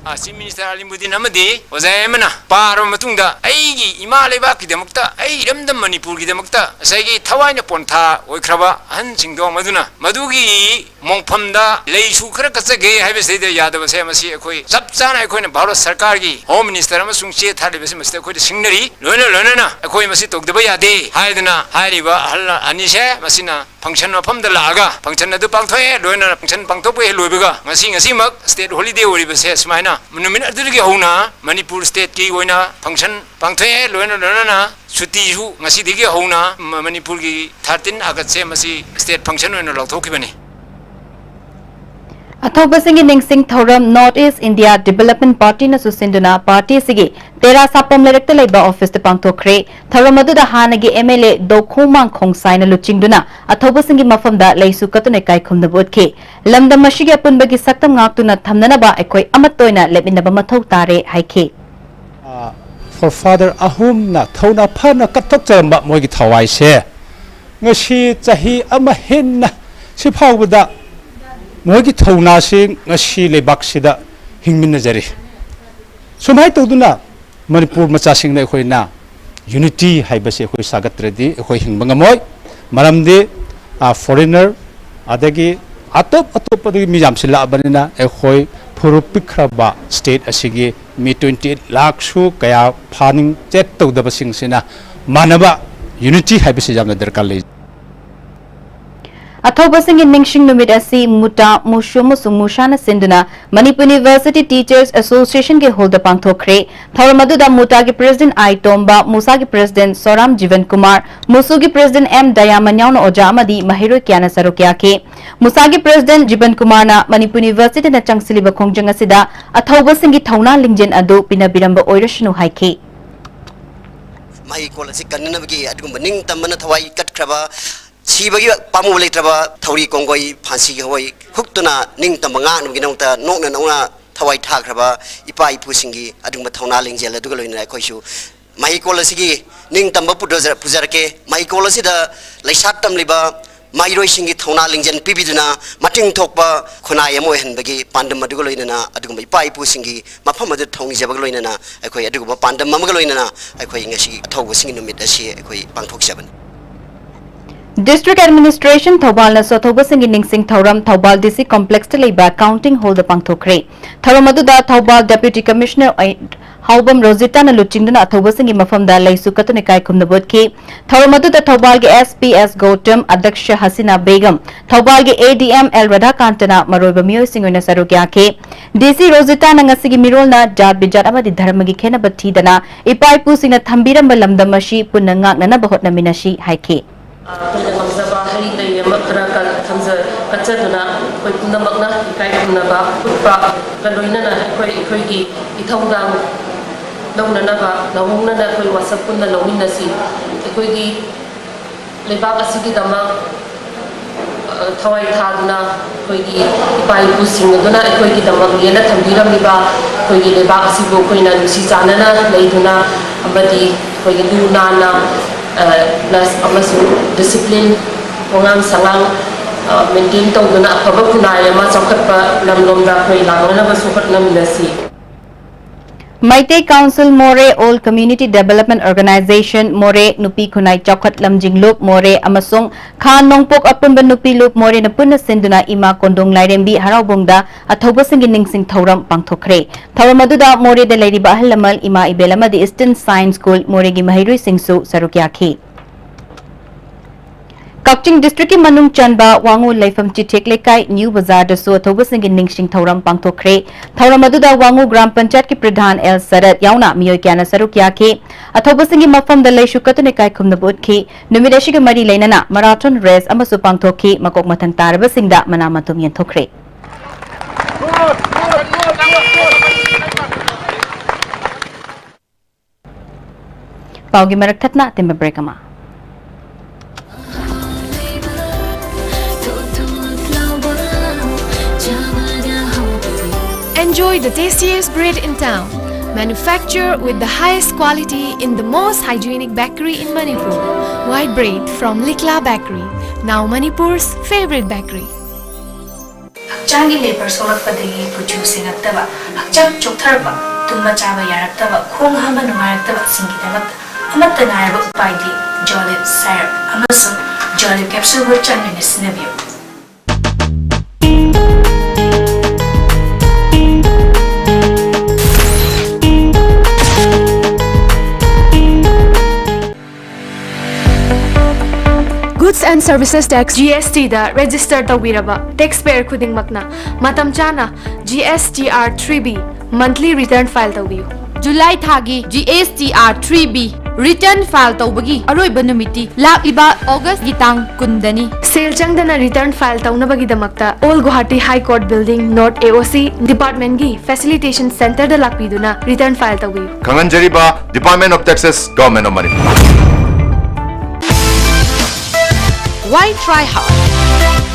ꯑꯥ, ꯆꯤꯐ ꯃꯤꯅꯤꯁꯇꯔ ꯑꯂꯤꯃꯨꯗꯤꯟ ꯑꯃꯗꯤ ꯑꯣꯖꯥ ꯌꯥꯏꯃꯅ ꯄꯥꯔꯕ ꯃꯇꯨꯡꯗ ꯑꯩꯒꯤ ꯏꯃꯥ ꯂꯩꯕꯥꯛꯀꯤꯗꯃꯛꯇ, ꯑꯩ ꯏꯔꯝꯗꯝ ꯃꯅꯤꯄꯨꯔꯒꯤꯗꯃꯛꯇ ꯉꯁꯥꯏꯒꯤ ꯊꯋꯥꯏꯅ ꯄꯣꯟꯊꯥ ꯑꯣꯏꯈ꯭ꯔꯕ ꯑꯍꯟꯁꯤꯡꯗꯣ ꯃꯗꯨꯅ ꯃꯗꯨꯒꯤ ꯃꯣꯡꯐꯝꯗ ꯂꯩꯁꯨ ꯈꯔ ꯀꯠꯆꯒꯦ ꯍꯥꯏꯕꯁꯤꯗꯩꯗ ꯌꯥꯗꯕꯁꯦ, ꯃꯁꯤ ꯑꯩꯈꯣꯏ ꯆꯞ ꯆꯥꯅ ꯑꯩꯈꯣꯏꯅ ꯚꯥꯔꯠ ꯁꯔꯀꯥꯔꯒꯤ ꯍꯣꯝ ꯃꯤꯅꯤꯁꯇꯔ ꯑꯃꯁꯨꯡ ꯆꯦ ꯊꯥꯔꯤꯕꯁꯤ ꯃꯁꯤꯗ ꯑꯩꯈꯣꯏꯗ ꯁꯤꯡꯅꯔꯤ꯫ ꯂꯣꯏꯅ ꯂꯣꯏꯅꯅ ꯑꯩꯈꯣꯏ ꯃꯁꯤ ꯇꯧꯗꯕ ꯌꯥꯗꯦ ꯍꯥꯏꯗꯅ ꯍꯥꯏꯔꯤꯕ ꯑꯍꯜ ꯑꯅꯤꯁꯦ, ꯃꯁꯤꯅ ꯐꯪꯁꯟ ꯃꯐꯝꯗ ꯂꯥꯛꯑꯒ ꯐꯪꯁꯟ ꯑꯗꯨ ꯄꯥꯡꯊꯣꯛꯑꯦ꯫ ꯂꯣꯏꯅꯅ ꯐꯪꯁꯟ ꯄꯥꯡꯊꯣꯛꯄ ꯍꯦꯛ ꯂꯣꯏꯕꯒ ꯉꯁꯤ, ꯉꯁꯤꯃꯛ ꯁ꯭ꯇꯦꯠ ꯍꯣꯂꯤꯗꯦ ꯑꯣꯏꯔꯤꯕꯁꯦ, ꯁꯨꯃꯥꯏꯅ ꯅꯨꯃꯤꯠ ꯑꯗꯨꯗꯒꯤ ꯍꯧꯅ ꯃꯅꯤꯄꯨꯔ ꯁ꯭ꯇꯦꯠꯀꯤ ꯑꯣꯏꯅ ꯐꯪꯁꯟ ꯄꯥꯡꯊꯣꯛꯑꯦ꯫ ꯂꯣꯏꯅ ꯂꯣꯏꯅꯅ ꯁꯨꯇꯤꯁꯨ ꯉꯁꯤꯗꯒꯤ ꯍꯧꯅ ꯃ-, ꯃꯅꯤꯄꯨꯔꯒꯤ ꯊꯥꯔꯇꯤꯟ ꯑꯥꯒꯁꯁꯦ ꯃꯁꯤ ꯁ꯭ꯇꯦꯠ ꯐꯪꯁꯟ ꯑꯣꯏꯅ ꯂꯥꯎꯊꯣꯛꯈꯤꯕꯅꯤ꯫ ꯑꯊꯧꯕꯁꯤꯡꯒꯤ ꯅꯤꯡꯁꯤꯡ ꯊꯧꯔꯝ North East India Development Partyꯅꯁꯨ ꯁꯤꯟꯗꯨꯅ ꯄꯥꯔꯇꯤ ꯑꯁꯤꯒꯤ ꯇꯦꯔꯥ ꯁꯥꯄꯝ ꯂꯩꯔꯛꯇ ꯂꯩꯕ ꯑꯣꯐꯤꯁꯇ ꯄꯥꯡꯊꯣꯛꯈ꯭ꯔꯦ꯫ ꯊꯧꯔꯝ ꯑꯗꯨꯗ ꯍꯥꯟꯅꯒꯤ ꯑꯦꯝ ꯑꯦꯜ ꯑꯦ ꯗꯣꯈꯣꯡꯃꯥꯡ ꯈꯣꯡꯁꯥꯏꯅ ꯂꯨꯆꯤꯡꯗꯨꯅ ꯑꯊꯧꯕꯁꯤꯡꯒꯤ ꯃꯐꯝꯗ ꯂꯩꯁꯨ ꯀꯠꯇꯨꯅ ꯏꯀꯥꯏ ꯈꯨꯝꯅꯕ ꯎꯠꯈꯤ꯫ ꯂꯝꯗꯝ ꯑꯁꯤꯒꯤ ꯑꯄꯨꯟꯕꯒꯤ ꯁꯛꯇꯝ ꯉꯥꯛꯇꯨꯅ ꯊꯝꯅꯅꯕ ꯑꯩꯈꯣꯏ ꯑꯃꯠꯇ ꯑꯣꯏꯅ ꯂꯦꯞꯃꯤꯟꯅꯕ ꯃꯊꯧ ꯇꯥꯔꯦ ꯍꯥꯏꯈꯤ꯫ ꯐꯣꯔꯐꯥꯗꯔ ꯑꯍꯨꯝꯅ ꯊꯧꯅꯥ ꯐꯅ ꯀꯠꯊꯣꯛꯆꯔꯝꯕ ꯃꯣꯏꯒꯤ ꯊꯋꯥꯏꯁꯦ ꯉꯁꯤ ꯆꯍꯤ ꯑꯃ ꯍꯦꯟꯅ ꯁꯤ ꯐꯥꯎꯕꯗ ꯃꯣꯏꯒꯤ ꯊꯧꯅꯥꯁꯤ ꯉꯁꯤ ꯂꯩꯕꯥꯛꯁꯤꯗ ꯍꯤꯡꯃꯤꯟꯅꯖꯔꯤ꯫ ꯁꯨꯃꯥꯏꯅ ꯇꯧꯗꯨꯅ ꯃꯅꯤꯄꯨꯔ ꯃꯆꯥꯁꯤꯡꯅ ꯑꯩꯈꯣꯏꯅ ꯌꯨꯅꯤꯇꯤ ꯍꯥꯏꯕꯁꯤ ꯑꯩꯈꯣꯏ ꯁꯥꯒꯠꯇ꯭ꯔꯗꯤ ꯑꯩꯈꯣꯏ ꯍꯤꯡꯕ ꯉꯝꯃꯣꯏ꯫ ꯃꯔꯝꯗꯤ ꯐꯣꯔꯦꯟꯅꯔ ꯑꯗꯒꯤ ꯑꯇꯣꯞ ꯑꯇꯣꯞꯄꯗꯒꯤ ꯃꯤ ꯌꯥꯝꯁꯤꯜꯂꯛꯑꯕꯅꯤꯅ ꯑꯩꯈꯣꯏ ꯐꯨꯔꯨꯞ ꯄꯤꯛꯈ꯭ꯔꯕ ꯁ꯭ꯇꯦꯠ ꯑꯁꯤꯒꯤ ꯃꯤ ꯇ꯭ꯋꯦꯟꯇꯤ ꯑꯩꯠ ꯂꯥꯈꯁꯨ ꯀꯌꯥ ꯐꯥꯅꯤꯡ ꯆꯦꯠ ꯇꯧꯗꯕꯁꯤꯡꯁꯤꯅ ꯃꯥꯟꯅꯕ ꯌꯨꯅꯤꯇꯤ ꯍꯥꯏꯕꯁꯤ ꯌꯥꯝꯅ ꯗꯔꯀꯥꯔ ꯂꯩ꯫ ꯑꯊꯧꯕꯁꯤꯡꯒꯤ ꯅꯤꯡꯁꯤꯡ ꯅꯨꯃꯤꯠ ꯑꯁꯤ ꯃꯨꯇꯥ, ꯃꯨꯁꯨ ꯑꯃꯁꯨꯡ ꯃꯨꯁꯥꯅ ꯁꯤꯟꯗꯨꯅ ꯃꯅꯤꯄꯨꯔ ꯌꯨꯅꯤꯚꯔꯁꯤꯇꯤ ꯇꯤꯆꯔꯁ ꯑꯦꯁꯣꯁꯤꯌꯦꯁꯟꯒꯤ ꯍꯣꯜꯗ ꯄꯥꯡꯊꯣꯛꯈ꯭ꯔꯦ꯫ ꯊꯧꯔꯝ ꯑꯗꯨꯗ ꯃꯨꯇꯥꯒꯤ ꯄ꯭ꯔꯦꯁꯤꯗꯦꯟꯠ ꯑꯥꯏ ꯇꯣꯝꯕ, ꯃꯨꯁꯥꯒꯤ ꯄ꯭ꯔꯦꯁꯤꯗꯦꯟꯠ ꯁꯣꯔꯥꯝ ꯖꯤꯕꯟ ꯀꯨꯃꯥꯔ, ꯃꯨꯁꯨꯒꯤ ꯄ꯭ꯔꯦꯁꯤꯗꯦꯟꯠ ꯑꯦꯝ ꯗꯌꯥꯃꯟ ꯌꯥꯎꯅ ꯑꯣꯖꯥ ꯑꯃꯗꯤ ꯃꯍꯩꯔꯣꯏ ꯀꯌꯥꯅ ꯁꯔꯨꯛ ꯌꯥꯈꯤ꯫ ꯃꯨꯁꯥꯒꯤ ꯄ꯭ꯔꯦꯁꯤꯗꯦꯟꯠ ꯖꯤꯕꯟ ꯀꯨꯃꯥꯔꯅ ꯃꯅꯤꯄꯨꯔ ꯌꯨꯅꯤꯚꯔꯁꯤꯇꯤꯅ ꯆꯪꯁꯤꯜꯂꯤꯕ ꯈꯣꯡꯖꯪ ꯑꯁꯤꯗ ꯑꯊꯧꯕꯁꯤꯡꯒꯤ ꯊꯧꯅꯥ ꯂꯤꯡꯖꯦꯜ ꯑꯗꯨ ꯄꯤꯅꯕꯤꯔꯝꯕ ꯑꯣꯏꯔꯁꯅꯨ ꯍꯥꯏꯈꯤ꯫ ꯃꯍꯩꯀꯣꯜ ꯑꯁꯤ ꯀꯟꯅꯅꯕꯒꯤ ꯑꯗꯨꯒꯨꯝꯕ ꯅꯤꯡꯇꯝꯕꯅ ꯊꯋꯥꯏ ꯀꯠꯈ꯭ꯔꯕ, ꯁꯤꯕꯒꯤ ꯄꯥꯝꯃꯨꯕ ꯂꯩꯇ꯭ꯔꯕ ꯊꯧꯔꯤ ꯀꯣꯡꯒꯣꯏ, ꯐꯥꯟꯁꯤꯒꯤ ꯍꯣꯏ ꯍꯨꯛꯇꯨꯅ ꯅꯤꯡꯇꯝꯕ ꯉꯥꯛꯅꯕꯒꯤꯗꯃꯛꯇ ꯅꯣꯛꯅ ꯅꯣꯛꯅ ꯊꯋꯥꯏ ꯊꯥꯈ꯭ꯔꯕ ꯏꯄꯥ ꯏꯄꯨꯁꯤꯡꯒꯤ ꯑꯗꯨꯒꯨꯝꯕ ꯊꯧꯅꯥ ꯂꯤꯡꯖꯦꯜ ꯑꯗꯨꯒ ꯂꯣꯏꯅꯅ ꯑꯩꯈꯣꯏꯁꯨ ꯃꯍꯩꯀꯣꯜ ꯑꯁꯤꯒꯤ ꯅꯤꯡꯇꯝꯕ ꯄꯨꯖꯔꯛꯀꯦ꯫ ꯃꯍꯩꯀꯣꯜ ꯑꯁꯤꯗ ꯂꯩꯁꯥ ꯇꯝꯂꯤꯕ ꯃꯍꯩꯔꯣꯏꯁꯤꯡꯒꯤ ꯊꯧꯅꯥ ꯂꯤꯡꯖꯦꯜ ꯄꯤꯕꯤꯗꯨꯅ ꯃꯇꯤꯡ ꯊꯣꯛꯄ ꯈꯨꯟꯅꯥꯏ ꯑꯃ ꯑꯣꯏꯍꯟꯕꯒꯤ ꯄꯥꯟꯗꯝ ꯑꯗꯨꯒ ꯂꯣꯏꯅꯅ ꯑꯗꯨꯒꯨꯝꯕ ꯏꯄꯥ ꯏꯄꯨꯁꯤꯡꯒꯤ ꯃꯐꯝ ꯑꯗꯨꯗ ꯊꯧꯅꯤꯖꯕꯒ ꯂꯣꯏꯅꯅ ꯑꯩꯈꯣꯏ ꯑꯗꯨꯒꯨꯝꯕ ꯄꯥꯟꯗꯝ ꯑꯃꯒ ꯂꯣꯏꯅꯅ ꯑꯩꯈꯣꯏ ꯉꯁꯤ ꯑꯊꯧꯕꯁꯤꯡꯒꯤ ꯅꯨꯃꯤꯠ ꯑꯁꯤ ꯑꯩꯈꯣꯏ ꯄꯥꯡꯊꯣꯛꯆꯕꯅꯤ꯫ District Administration ꯊꯧꯕꯥꯜꯅꯁꯨ ꯑꯊꯧꯕꯁꯤꯡꯒꯤ ꯅꯤꯡꯁꯤꯡ ꯊꯧꯔꯝ ꯊꯧꯕꯥꯜ D C Complexꯇ ꯂꯩꯕ Counting Hallꯗ ꯄꯥꯡꯊꯣꯛꯈ꯭ꯔꯦ꯫ ꯊꯧꯔꯝ ꯑꯗꯨꯗ ꯊꯧꯕꯥꯜ Deputy Commissioner ꯑꯣꯏ-, ꯍꯥꯎꯕꯝ ꯔꯣꯖꯤꯇꯥꯅ ꯂꯨꯆꯤꯡꯗꯨꯅ ꯑꯊꯧꯕꯁꯤꯡꯒꯤ ꯃꯐꯝꯗ ꯂꯩꯁꯨ ꯀꯠꯇꯨꯅ ꯏꯀꯥꯏ ꯈꯨꯝꯅꯕ ꯎꯠꯈꯤ꯫ ꯊꯧꯔꯝ ꯑꯗꯨꯗ ꯊꯧꯕꯥꯜꯒꯤ S P S Gautam, ꯑꯗꯛꯁ Hasina Begum, ꯊꯧꯕꯥꯜꯒꯤ A D M L ꯔꯥꯙꯥꯀꯥꯟꯇꯅ ꯃꯔꯨꯑꯣꯏꯕ ꯃꯤꯑꯣꯏꯁꯤꯡ ꯑꯣꯏꯅ ꯁꯔꯨꯛ ꯌꯥꯈꯤ꯫ D C ꯔꯣꯖꯤꯇꯥꯅ ꯉꯁꯤꯒꯤ ꯃꯤꯔꯣꯜꯅ ꯖꯥꯠ ꯕꯤꯖꯥꯠ ꯑꯃꯗꯤ ꯙꯔꯃꯒꯤ ꯈꯦꯠꯅꯕ ꯊꯤꯗꯅ ꯏꯄꯥ ꯏꯄꯨꯁꯤꯡꯅ ꯊꯝꯕꯤꯔꯝꯕ ꯂꯝꯗꯝ ꯑꯁꯤ ꯄꯨꯟꯅ ꯉꯥꯛꯅꯅꯕ ꯍꯣꯠꯅꯃꯤꯟꯅꯁꯤ ꯍꯥꯏꯈꯤ꯫ ꯑꯩꯈꯣꯏꯅ ꯉꯝꯖꯕ ꯍꯩ ꯂꯩ ꯑꯃ ꯈꯔ ꯀ-, ꯊꯝꯖ-, ꯀꯠꯆꯗꯨꯅ ꯑꯩꯈꯣꯏ ꯄꯨꯝꯅꯃꯛꯅ ꯏꯀꯥꯏ ꯈꯨꯝꯅꯕ ꯎꯠꯄꯒ ꯂꯣꯏꯅꯅ ꯑꯩꯈꯣꯏ, ꯑꯩꯈꯣꯏꯒꯤ ꯏꯊꯧꯗꯥꯡ ꯂꯧꯅꯅꯕ ꯅꯧꯍꯧꯅꯅ ꯑꯩꯈꯣꯏ ꯋꯥꯁꯛ ꯄꯨꯟꯅ ꯂꯧꯃꯤꯟꯅꯁꯤ꯫ ꯑꯩꯈꯣꯏꯒꯤ ꯂꯩꯕꯥꯛ ꯑꯁꯤꯒꯤꯗꯃꯛ, ꯑ, ꯊꯋꯥꯏ ꯊꯥꯗꯨꯅ ꯑꯩꯈꯣꯏꯒꯤ ꯏꯄꯥ ꯏꯄꯨꯁꯤꯡ ꯑꯗꯨꯅ ꯑꯩꯈꯣꯏꯒꯤꯗꯃꯛ ꯂꯦꯟꯅ ꯊꯝꯕꯤꯔꯝꯂꯤꯕ ꯑꯩꯈꯣꯏꯒꯤ ꯂꯩꯕꯥꯛ ꯑꯁꯤꯕꯨ ꯑꯩꯈꯣꯏꯅ ꯅꯨꯡꯁꯤ ꯆꯥꯟꯅꯅ ꯂꯩꯗꯨꯅ ꯑꯃꯗꯤ ꯑꯩꯈꯣꯏꯒꯤ ꯂꯨ ꯅꯥꯟꯅ, ꯑ, ꯄ꯭ꯂꯁ ꯑꯃꯁꯨꯡ ꯗꯤꯁꯤꯄ꯭ꯂꯤꯟ, ꯋꯥꯉꯥꯡ ꯁꯉꯥꯡ, ꯑ, ꯃꯦꯟꯇꯦꯟ ꯇꯧꯗꯨꯅ ꯑꯐꯕ ꯈꯨꯟꯅꯥꯏ ꯑꯃ ꯆꯥꯎꯈꯠꯄ ꯂꯝꯂꯣꯝꯗ ꯑꯩꯈꯣꯏ ꯂꯥꯡꯂꯅꯕꯁꯨ ꯍꯣꯠꯅꯃꯤꯟꯅꯁꯤ꯫ Meitei Council Moreh, All Community Development Organization Moreh, ꯅꯨꯄꯤ ꯈꯨꯟꯅꯥꯏ ꯆꯥꯎꯈꯠ ꯂꯝꯖꯤꯡ ꯂꯨꯞ Moreh ꯑꯃꯁꯨꯡ ꯈꯥ ꯅꯣꯡꯄꯣꯛ ꯑꯄꯨꯟꯕ ꯅꯨꯄꯤ ꯂꯨꯞ Morehꯅ ꯄꯨꯟꯅ ꯁꯤꯟꯗꯨꯅ ꯏꯃꯥ ꯀꯣꯟꯗꯣꯡ ꯂꯥꯏꯔꯦꯝꯕꯤ ꯍꯔꯥꯎꯕꯨꯡꯗ ꯑꯊꯧꯕꯁꯤꯡꯒꯤ ꯅꯤꯡꯁꯤꯡ ꯊꯧꯔꯝ ꯄꯥꯡꯊꯣꯛꯈ꯭ꯔꯦ꯫ ꯊꯧꯔꯝ ꯑꯗꯨꯗ ꯃꯣꯔꯦꯗ ꯂꯩꯔꯤꯕ ꯑꯍꯜ ꯂꯃꯟ, ꯏꯃꯥ ꯏꯕꯦꯜ ꯑꯃꯗꯤ Eastern Science School ꯃꯣꯔꯦꯒꯤ ꯃꯍꯩꯔꯣꯏꯁꯤꯡꯁꯨ ꯁꯔꯨꯛ ꯌꯥꯈꯤ꯫ ꯀꯛꯆꯤꯡ districtꯀꯤ ꯃꯅꯨꯡ ꯆꯟꯕ ꯋꯥꯉꯨ ꯂꯩꯐꯝ ꯆꯤꯊꯦꯛ ꯂꯩꯀꯥꯏ ꯅ꯭ꯌꯨ ꯕꯖꯥꯔꯗꯁꯨ ꯑꯊꯧꯕꯁꯤꯡꯒꯤ ꯅꯤꯡꯁꯤꯡ ꯊꯧꯔꯝ ꯄꯥꯡꯊꯣꯛꯈ꯭ꯔꯦ꯫ ꯊꯧꯔꯝ ꯑꯗꯨꯗ ꯋꯥꯉꯨ ꯒ꯭ꯔꯥꯝ ꯄꯟꯆꯥꯌꯠꯀꯤ ꯄ꯭ꯔꯙꯥꯟ ꯑꯦꯜ ꯁꯔꯠ ꯌꯥꯎꯅ ꯃꯤꯑꯣꯏ ꯀꯌꯥꯅ ꯁꯔꯨꯛ ꯌꯥꯈꯤ꯫ ꯑꯊꯧꯕꯁꯤꯡꯒꯤ ꯃꯐꯝꯗ ꯂꯩꯁꯨ ꯀꯠꯇꯨꯅ ꯏꯀꯥꯏ ꯈꯨꯝꯅꯕ ꯎꯠꯈꯤ꯫ ꯅꯨꯃꯤꯠ ꯑꯁꯤꯒ ꯃꯔꯤ ꯂꯩꯅꯅ marathon race ꯑꯃꯁꯨ ꯄꯥꯡꯊꯣꯛꯈꯤ꯫ ꯃꯀꯣꯛ ꯃꯊꯪ ꯇꯥꯔꯕꯁꯤꯡꯗ ꯃꯅꯥ ꯃꯊꯨꯝ ꯌꯦꯟꯊꯣꯛꯈ꯭ꯔꯦ꯫ ꯄꯥꯎꯒꯤ ꯃꯔꯛ ꯊꯠꯅ ꯑꯇꯦꯟꯕ break ꯑꯃ꯫ Enjoy the tastiest bread in town. Manufactured with the highest quality in the most hygienic bakery in Manipur. White bread from Likla Bakery, now Manipur's favorite bakery. ꯍꯛꯆꯥꯡꯒꯤ ꯂꯦꯕꯔ ꯁꯣꯛꯂꯛꯄꯗꯒꯤ ꯀꯨꯆꯨ ꯁꯦꯡꯉꯛꯇꯕ, ꯍꯛꯆꯥꯡ ꯆꯣꯛꯊꯔꯛꯄ, ꯇꯨꯝꯕ ꯆꯥꯕ ꯌꯥꯔꯛꯇꯕ, ꯈꯣꯡ ꯍꯥꯝꯕ ꯅꯨꯡꯉꯥꯏꯔꯛꯇꯕꯁꯤꯡꯒꯤꯗꯃꯛꯇ ꯑꯃꯠꯇ ꯉꯥꯏꯔꯕ ꯎꯄꯥꯏꯗꯤ ꯖꯣꯂꯤꯞ ꯁꯥꯏꯔꯞ ꯑꯃꯁꯨꯡ Capsule ꯆꯥꯡ ꯅꯥꯏꯅ ꯁꯤꯖꯤꯟꯅꯕꯤꯌꯨ꯫ Goods and Services Tax, G S T the register ꯇꯧꯕꯤꯔꯕ taxpayer ꯈꯨꯗꯤꯡꯃꯛꯅ ꯃꯇꯝ ꯆꯥꯅ G S T R three B monthly return file ꯇꯧꯕꯤꯌꯨ꯫ ꯖꯨꯂꯥꯏ ꯊꯥꯒꯤ G S T R three B return file ꯇꯧꯕꯒꯤ ꯑꯔꯣꯏꯕ ꯅꯨꯃꯤꯠꯇꯤ ꯂꯥꯛꯂꯤꯕ ꯑꯣꯒꯁꯀꯤ ꯇꯥꯡ ꯀꯨꯟꯗꯅꯤ꯫ ꯁꯦꯜ ꯆꯪꯗꯅ return file ꯇꯧꯅꯕꯒꯤꯗꯃꯛꯇ Old Guwahati High Court Building, North A O C department ꯒꯤ facilitation center ꯗ ꯂꯥꯛꯄꯤꯗꯨꯅ return file ꯇꯧꯕꯤꯌꯨ꯫ ꯈꯪꯍꯟꯖꯔꯤꯕ, Department of Taxes, Government of Manipur. Why try hard?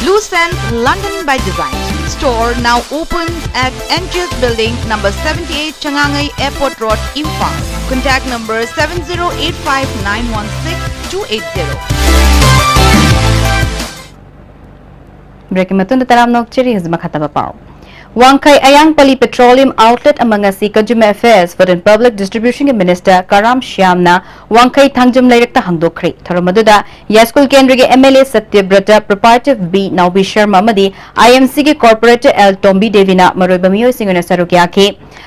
Blue Sands London by Design store now opens at N G S Building, number seventy-eight, Changangei Airport Road, Imphal. Contact number seven zero eight five nine one six two eight zero. Break ꯃꯇꯨꯡꯗ ꯇꯔꯥꯝꯅ ꯑꯣꯛꯆꯔꯤ꯫ ꯍꯧꯖꯤꯛ ꯃꯈꯥ ꯇꯥꯕ ꯄꯥꯎ꯫ ꯋꯥꯡꯈꯩ ꯑꯌꯥꯡꯄꯜꯂꯤ petroleum outlet ꯑꯃ ꯉꯁꯤ Consumer Affairs, Food and Public Distribution ꯒꯤ Minister ꯀꯔꯥꯝ ꯁ꯭ꯌꯥꯝꯅ ꯋꯥꯡꯈꯩ ꯊꯥꯡꯖꯝ ꯂꯩꯔꯛꯇ ꯍꯥꯡꯗꯣꯛꯈ꯭ꯔꯦ꯫ ꯊꯧꯔꯝ ꯑꯗꯨꯗ ꯌꯥꯏꯁ꯭ꯀꯨꯜ ꯀꯦꯟꯗ꯭ꯔꯒꯤ M L A ꯁꯇ꯭ꯌꯕ꯭ꯔꯇ, Proprietor B ꯅꯥꯎꯕꯤ Sharma ꯑꯃꯗꯤ I M C ꯒꯤ Corporator L ꯇꯣꯝꯕꯤ ꯗꯦꯕꯤꯅ ꯃꯔꯨꯑꯣꯏꯕ ꯃꯤꯑꯣꯏꯁꯤꯡ ꯑꯣꯏꯅ ꯁꯔꯨꯛ ꯌꯥꯈꯤ꯫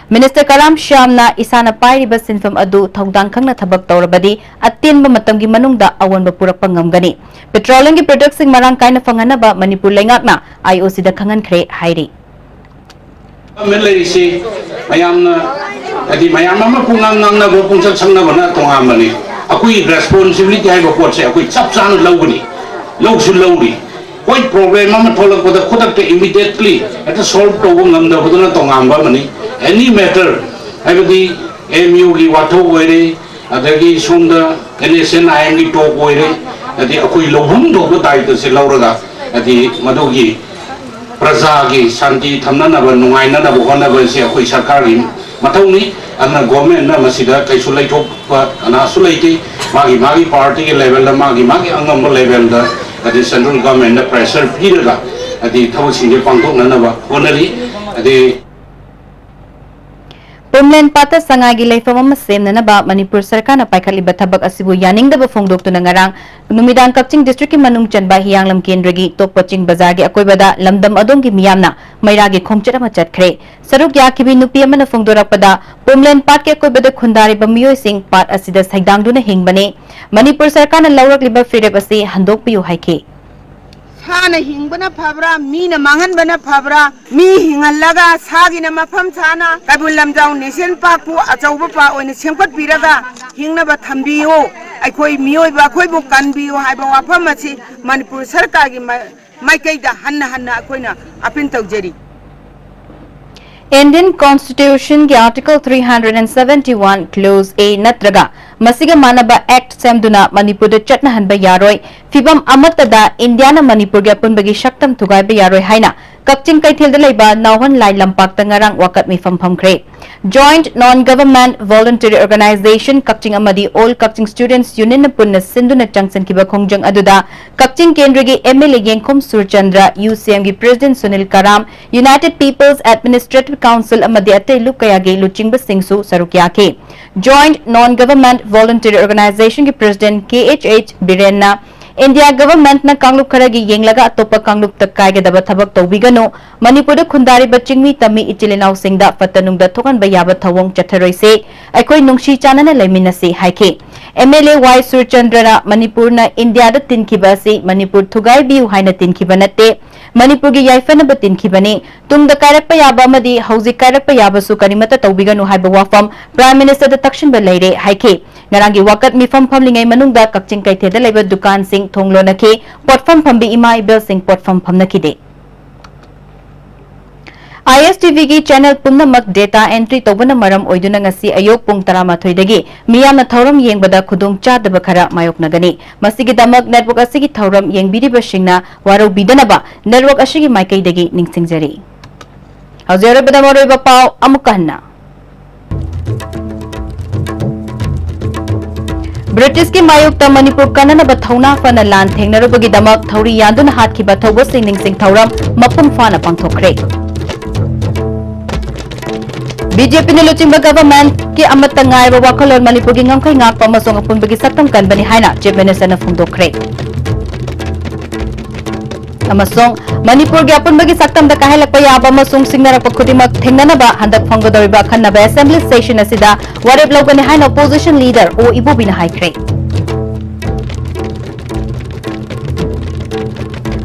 Minister ꯀꯔꯥꯝ ꯁ꯭ꯌꯥꯝꯅ ꯏꯁꯥꯅ ꯄꯥꯏꯔꯤꯕ ꯁꯤꯟꯐꯝ ꯑꯗꯨ ꯊꯧꯗꯥꯡ ꯈꯪꯅ ꯊꯕꯛ ꯇꯧꯔꯕꯗꯤ ꯑꯇꯦꯟꯕ ꯃꯇꯝꯒꯤ ꯃꯅꯨꯡꯗ ꯑꯑꯣꯟꯕ ꯄꯨꯔꯛꯄ ꯉꯝꯒꯅꯤ꯫ Petroleum ꯒꯤ product ꯁꯤꯡ ꯃꯔꯥꯡ ꯀꯥꯏꯅ ꯐꯪꯍꯟꯅꯕ ꯃꯅꯤꯄꯨꯔ ꯂꯩꯉꯥꯛꯅ I O C ꯗ ꯈꯪꯍꯟꯈ꯭ꯔꯦ ꯍꯥꯏꯔꯤ꯫ ꯒꯃꯦꯟ ꯂꯩꯔꯤꯁꯤ ꯃꯌꯥꯝꯅ, ꯍꯥꯏꯗꯤ, ꯃꯌꯥꯝ ꯑꯃ ꯄꯨꯡꯉꯥꯡ ꯉꯥꯡꯅꯕ, ꯄꯨꯡꯁꯛ ꯁꯛꯅꯕꯅ ꯇꯣꯉꯥꯟꯕꯅꯤ꯫ ꯑꯩꯈꯣꯏꯒꯤ responsibility ꯍꯥꯏꯕ ꯄꯣꯠꯁꯦ ꯑꯩꯈꯣꯏ ꯆꯞ ꯆꯥꯅ ꯂꯧꯒꯅꯤ, ꯂꯧꯁꯨ ꯂꯧꯔꯤ꯫ ꯍꯣꯏ, problem ꯑꯃ ꯊꯣꯛꯂꯛꯄꯗ ꯈꯨꯗꯛꯇ immediately ꯍꯦꯛꯇ solve ꯇꯧꯕ ꯉꯝꯗꯕꯗꯨꯅ ꯇꯣꯉꯥꯟꯕ ꯑꯃꯅꯤ꯫ Any matter, ꯍꯥꯏꯕꯗꯤ M U ꯒꯤ ꯋꯥꯊꯣꯛ ꯑꯣꯏꯔꯦ, ꯑꯗꯒꯤ ꯁꯣꯝꯗ N S N I M ꯒꯤ talk ꯑꯣꯏꯔꯦ, ꯍꯥꯏꯗꯤ ꯑꯩꯈꯣꯏ ꯂꯧꯐꯝ ꯊꯣꯛꯄ ꯗꯥꯏꯇꯁꯦ ꯂꯧꯔꯒ, ꯍꯥꯏꯗꯤ ꯃꯗꯨꯒꯤ ꯄ꯭ꯔꯖꯥꯒꯤ ꯁꯥꯟꯇꯤ ꯊꯝꯅꯅꯕ, ꯅꯨꯡꯉꯥꯏꯅꯅꯕ ꯍꯣꯠꯅꯕ ꯑꯁꯤ ꯑꯩꯈꯣꯏ ꯁꯔꯀꯥꯔꯒꯤ ꯃꯊꯧꯅꯤ꯫ ꯑꯗꯨꯅ government ꯅ ꯃꯁꯤꯗ ꯀꯩꯁꯨ ꯂꯩꯊꯣꯛꯄ ꯀꯅꯥꯁꯨ ꯂꯩꯇꯦ꯫ ꯃꯥꯒꯤ ꯃꯥꯒꯤ party ꯒꯤ level ꯗ, ꯃꯥꯒꯤ ꯃꯥꯒꯤ ꯑꯉꯝꯕ level ꯗ, ꯍꯥꯏꯗꯤ central government ꯗ pressure ꯄꯤꯔꯒ, ꯍꯥꯏꯗꯤ ꯊꯕꯛꯁꯤꯡꯁꯦ ꯄꯥꯡꯊꯣꯛꯅꯅꯕ ꯍꯣꯠꯅꯔꯤ꯫ ꯍꯥꯏꯗꯤ ꯄꯥꯠꯇ ꯁꯉꯥꯏꯒꯤ ꯂꯩꯐꯝ ꯑꯃ ꯁꯦꯝꯅꯅꯕ ꯃꯅꯤꯄꯨꯔ ꯁꯔꯀꯥꯔꯅ ꯄꯥꯏꯈꯠꯂꯤꯕ ꯊꯕꯛ ꯑꯁꯤꯕꯨ ꯌꯥꯅꯤꯡꯗꯕ ꯐꯣꯡꯗꯣꯛꯇꯨꯅ ꯉꯔꯥꯡ ꯅꯨꯃꯤꯗꯥꯡ ꯀꯛꯆꯤꯡ district ꯀꯤ ꯃꯅꯨꯡ ꯆꯟꯕ ꯍꯤꯌꯥꯡꯂꯝ ꯀꯦꯟꯗ꯭ꯔꯒꯤ ꯇꯣꯞ ꯀꯣꯆꯤꯡ ꯕꯖꯥꯔꯒꯤ ꯑꯀꯣꯏꯕꯗ ꯂꯝꯗꯝ ꯑꯗꯣꯝꯒꯤ ꯃꯤꯌꯥꯝꯅ ꯃꯩꯔꯥꯒꯤ ꯈꯣꯡꯆꯠ ꯑꯃ ꯆꯠꯈ꯭ꯔꯦ꯫ ꯁꯔꯨꯛ ꯌꯥꯈꯤꯕꯤ ꯅꯨꯄꯤ ꯑꯃꯅ ꯐꯣꯡꯗꯣꯔꯛꯄꯗ, ꯄꯣꯝꯂꯦꯟ ꯄꯥꯠꯀꯤ ꯑꯀꯣꯏꯕꯗ ꯈꯨꯟꯗꯥꯔꯤꯕ ꯃꯤꯑꯣꯏꯁꯤꯡ ꯄꯥꯠ ꯑꯁꯤꯗ ꯁꯩꯗꯥꯡꯗꯨꯅ ꯍꯤꯡꯕꯅꯤ꯫ ꯃꯅꯤꯄꯨꯔ ꯁꯔꯀꯥꯔꯅ ꯂꯧꯔꯛꯂꯤꯕ ꯐꯤꯔꯦꯞ ꯑꯁꯤ ꯍꯟꯗꯣꯛꯄꯤꯌꯨ ꯍꯥꯏꯈꯤ꯫ ꯁꯥꯅ ꯍꯤꯡꯕꯅ ꯐꯕ꯭ꯔꯥ, ꯃꯤꯅ ꯃꯥꯡꯍꯟꯕꯅ ꯐꯕ꯭ꯔꯥ? ꯃꯤ ꯍꯤꯡꯍꯜꯂꯒ ꯁꯥꯒꯤꯅ ꯃꯐꯝ ꯁꯥꯅ ꯀꯩꯕꯨꯜ ꯂꯝꯖꯥꯎ ꯅꯦꯁꯅꯦꯜ ꯄꯥꯔꯛꯄꯨ ꯑꯆꯧꯕ ꯄꯥꯔꯛ ꯑꯣꯏꯅ ꯁꯦꯝꯒꯠꯄꯤꯔꯒ ꯍꯤꯡꯅꯕ ꯊꯝꯕꯤꯌꯨ꯫ ꯑꯩꯈꯣꯏ ꯃꯤꯑꯣꯏꯕ ꯑꯩꯈꯣꯏꯕꯨ ꯀꯟꯕꯤꯌꯨ ꯍꯥꯏꯕ ꯋꯥꯐꯝ ꯑꯁꯤ ꯃꯅꯤꯄꯨꯔ ꯁꯔꯀꯥꯔꯒꯤ ꯃꯥꯏꯀꯩꯗ ꯍꯟꯅ ꯍꯟꯅ ꯑꯩꯈꯣꯏꯅ ꯑꯄꯤꯜ ꯇꯧꯖꯔꯤ꯫ Indian Constitution ꯒꯤ Article three hundred and seventy one Clause A ꯅꯠꯇ꯭ꯔꯒ ꯃꯁꯤꯒ ꯃꯥꯟꯅꯕ Act ꯁꯦꯝꯗꯨꯅ ꯃꯅꯤꯄꯨꯔꯗ ꯆꯠꯅꯍꯟꯕ ꯌꯥꯔꯣꯏ꯫ ꯐꯤꯚꯝ ꯑꯃꯠꯇꯗ ꯏꯟꯗꯤꯌꯥꯅ ꯃꯅꯤꯄꯨꯔꯒꯤ ꯑꯄꯨꯟꯕꯒꯤ ꯁꯛꯇꯝ ꯊꯨꯒꯥꯏꯕ ꯌꯥꯔꯣꯏ ꯍꯥꯏꯅ ꯀꯛꯆꯤꯡ ꯀꯩꯊꯦꯜꯗ ꯂꯩꯕ ꯅꯥꯎꯍꯟ ꯂꯥꯏ ꯂꯝꯄꯥꯛꯇ ꯉꯔꯥꯡ ꯋꯥꯀꯠ ꯃꯤꯐꯝ ꯐꯝꯈ꯭ꯔꯦ꯫ Joint Non-Government Voluntary Organisation ꯀꯛꯆꯤꯡ ꯑꯃꯗꯤ All Kakching Students Union ꯅ ꯄꯨꯟꯅ ꯁꯤꯟꯗꯨꯅ ꯆꯪꯁꯤꯟꯈꯤꯕ ꯈꯣꯡꯖꯪ ꯑꯗꯨꯗ ꯀꯛꯆꯤꯡ ꯀꯦꯟꯗ꯭ꯔꯒꯤ M L A ꯌꯦꯡꯈꯣꯝ ꯁꯨꯔꯆꯟꯗ꯭ꯔ, U C M ꯒꯤ President ꯁꯨꯅꯤꯜ ꯀꯔꯥꯝ, United People's Administrative Council ꯑꯃꯗꯤ ꯑꯇꯩ ꯂꯨꯞ ꯀꯌꯥꯒꯤ ꯂꯨꯆꯤꯡꯕꯁꯤꯡꯁꯨ ꯁꯔꯨꯛ ꯌꯥꯈꯤ꯫ Joint Non-Government Voluntary Organisation ꯒꯤ President K H H ꯕꯤꯔꯦꯟꯅ India Government ꯅ ꯀꯥꯡꯂꯨꯞ ꯈꯔꯒꯤ ꯌꯦꯡꯂꯒ ꯑꯇꯣꯞꯄ ꯀꯥꯡꯂꯨꯞꯇ ꯀꯥꯏꯒꯗꯕ ꯊꯕꯛ ꯇꯧꯕꯤꯒꯅꯨ, ꯃꯅꯤꯄꯨꯔꯗ ꯈꯨꯟꯗꯥꯔꯤꯕ ꯆꯤꯡꯃꯤ ꯇꯝꯃꯤ ꯏꯆꯤꯜ ꯏꯅꯥꯎꯁꯤꯡꯗ ꯐꯠꯇ ꯅꯨꯡꯗ ꯊꯣꯛꯍꯟꯕ ꯌꯥꯕ ꯊꯧꯑꯣꯡ ꯆꯠꯊꯔꯣꯏꯁꯦ, ꯑꯩꯈꯣꯏ ꯅꯨꯡꯁꯤ ꯆꯥꯟꯅꯅ ꯂꯩꯃꯤꯟꯅꯁꯤ ꯍꯥꯏꯈꯤ꯫ M L A Y ꯁꯨꯔꯆꯟꯗ꯭ꯔꯅ ꯃꯅꯤꯄꯨꯔꯅ ꯏꯟꯗꯤꯌꯥꯗ ꯇꯤꯟꯈꯤꯕ ꯑꯁꯤ ꯃꯅꯤꯄꯨꯔ ꯊꯨꯒꯥꯏꯕꯤꯌꯨ ꯍꯥꯏꯅ ꯇꯤꯟꯈꯤꯕ ꯅꯠꯇꯦ, ꯃꯅꯤꯄꯨꯔꯒꯤ ꯌꯥꯏꯐꯅꯕ ꯇꯤꯟꯈꯤꯕꯅꯤ, ꯇꯨꯡꯗ ꯀꯥꯏꯔꯛꯄ ꯌꯥꯕ ꯑꯃꯗꯤ ꯍꯧꯖꯤꯛ ꯀꯥꯏꯔꯛꯄ ꯌꯥꯕꯁꯨ ꯀꯔꯤꯃꯠꯇ ꯇꯧꯕꯤꯒꯅꯨ ꯍꯥꯏꯕ ꯋꯥꯐꯝ Prime Minister ꯗ ꯇꯛꯁꯤꯟꯕ ꯂꯩꯔꯦ ꯍꯥꯏꯈꯤ꯫ ꯉꯔꯥꯡꯒꯤ ꯋꯥꯀꯠ ꯃꯤꯐꯝ ꯐꯝꯂꯤꯉꯩ ꯃꯅꯨꯡꯗ ꯀꯛꯆꯤꯡ ꯀꯩꯊꯦꯜꯗ ꯂꯩꯕ ꯗꯨꯀꯥꯟꯁꯤꯡ ꯊꯣꯡ ꯂꯣꯟꯅꯈꯤ, ꯄꯣꯠꯐꯝ ꯐꯝꯕꯤ ꯏꯃꯥ ꯏꯕꯦꯜꯁꯤꯡ ꯄꯣꯠꯐꯝ ꯐꯝꯅꯈꯤꯗꯦ꯫ I S T V ꯒꯤ channel ꯄꯨꯝꯅꯃꯛ data entry ꯇꯧꯕꯅ ꯃꯔꯝ ꯑꯣꯏꯗꯨꯅ ꯉꯁꯤ ꯑꯌꯨꯛ ꯄꯨꯡ ꯇꯔꯥꯃꯥꯊꯣꯏꯗꯒꯤ ꯃꯤꯌꯥꯝꯅ ꯊꯧꯔꯝ ꯌꯦꯡꯕꯗ ꯈꯨꯗꯣꯡ ꯆꯥꯗꯕ ꯈꯔ ꯃꯥꯌꯣꯛꯅꯒꯅꯤ꯫ ꯃꯁꯤꯒꯤꯗꯃꯛ network ꯑꯁꯤꯒꯤ ꯊꯧꯔꯝ ꯌꯦꯡꯕꯤꯔꯤꯕꯁꯤꯡꯅ ꯋꯥꯔꯧꯕꯤꯗꯅꯕ network ꯑꯁꯤꯒꯤ ꯃꯥꯏꯀꯩꯗꯒꯤ ꯅꯤꯡꯁꯤꯡꯖꯔꯤ꯫ ꯍꯧꯖꯤꯛ ꯑꯔꯣꯏꯕꯗ ꯃꯔꯨꯑꯣꯏꯕ ꯄꯥꯎ ꯑꯃꯨꯛꯀ ꯍꯟꯅ꯫ ꯕ꯭ꯔꯤꯇꯤꯁꯀꯤ ꯃꯥꯌꯣꯛꯇ ꯃꯅꯤꯄꯨꯔ ꯀꯟꯅꯅꯕ ꯊꯧꯅꯥ ꯐꯅ ꯂꯥꯟ ꯊꯦꯡꯅꯔꯨꯕꯒꯤꯗꯃꯛ ꯊꯧꯔꯤ ꯌꯥꯟꯗꯨꯅ ꯍꯥꯠꯈꯤꯕ ꯊꯧꯕꯁꯤꯡ ꯅꯤꯡꯁꯤꯡ ꯊꯧꯔꯝ ꯃꯄꯨꯡ ꯐꯥꯅ ꯄꯥꯡꯊꯣꯛꯈ꯭ꯔꯦ꯫ ꯕꯤ ꯖꯦ ꯄꯤꯅ ꯂꯨꯆꯤꯡꯕ ꯒꯚꯔꯟꯃꯦꯟꯠꯀꯤ ꯑꯃꯠꯇ ꯉꯥꯏꯔꯕ ꯋꯥꯈꯜꯂꯣꯟ ꯃꯅꯤꯄꯨꯔꯒꯤ ꯉꯝꯈꯩ ꯉꯥꯛꯄ ꯑꯃꯁꯨꯡ ꯑꯄꯨꯟꯕꯒꯤ ꯁꯛꯇꯝ ꯀꯟꯕꯅꯤ ꯍꯥꯏꯅ ꯆꯤꯐ ꯃꯤꯅꯤꯁꯇꯔꯅ ꯐꯣꯡꯗꯣꯛꯈ꯭ꯔꯦ꯫ ꯑꯃꯁꯨꯡ ꯃꯅꯤꯄꯨꯔꯒꯤ ꯑꯄꯨꯟꯕꯒꯤ ꯁꯛꯇꯝꯗ ꯀꯥꯏꯍꯜꯂꯛꯄ ꯌꯥꯕ ꯑꯃꯁꯨꯡ ꯁꯤꯡꯅꯔꯛꯄ ꯈꯨꯗꯤꯡꯃꯛ ꯊꯦꯡꯅꯅꯕ ꯍꯟꯗꯛ ꯐꯝꯒꯗꯧꯔꯤꯕ ꯑꯈꯟꯅꯕ assembly session ꯑꯁꯤꯗ ꯋꯥꯔꯦꯞ ꯂꯧꯒꯅꯤ ꯍꯥꯏꯅ opposition leader ꯑꯣ ꯏꯕꯣꯕꯤꯅ ꯍꯥꯏꯈ꯭ꯔꯦ꯫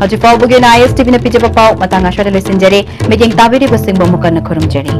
ꯍꯧꯖꯤꯛ ꯐꯥꯎꯕꯒꯤ ꯑꯣꯏꯅ ꯑꯥꯏ ꯑꯦꯁ ꯇꯤ ꯚꯤꯅ ꯄꯤꯖꯕ ꯄꯥꯎ ꯃꯇꯥꯡ ꯑꯁ꯭ꯋꯥꯏꯗ ꯂꯣꯏꯁꯤꯟꯖꯔꯦ꯫ ꯃꯤꯠꯌꯦꯡ ꯇꯥꯕꯤꯔꯤꯕꯁꯤꯡꯕꯨ ꯑꯃꯨꯛ ꯍꯟꯅ ꯈꯨꯔꯨꯝꯖꯔꯤ꯫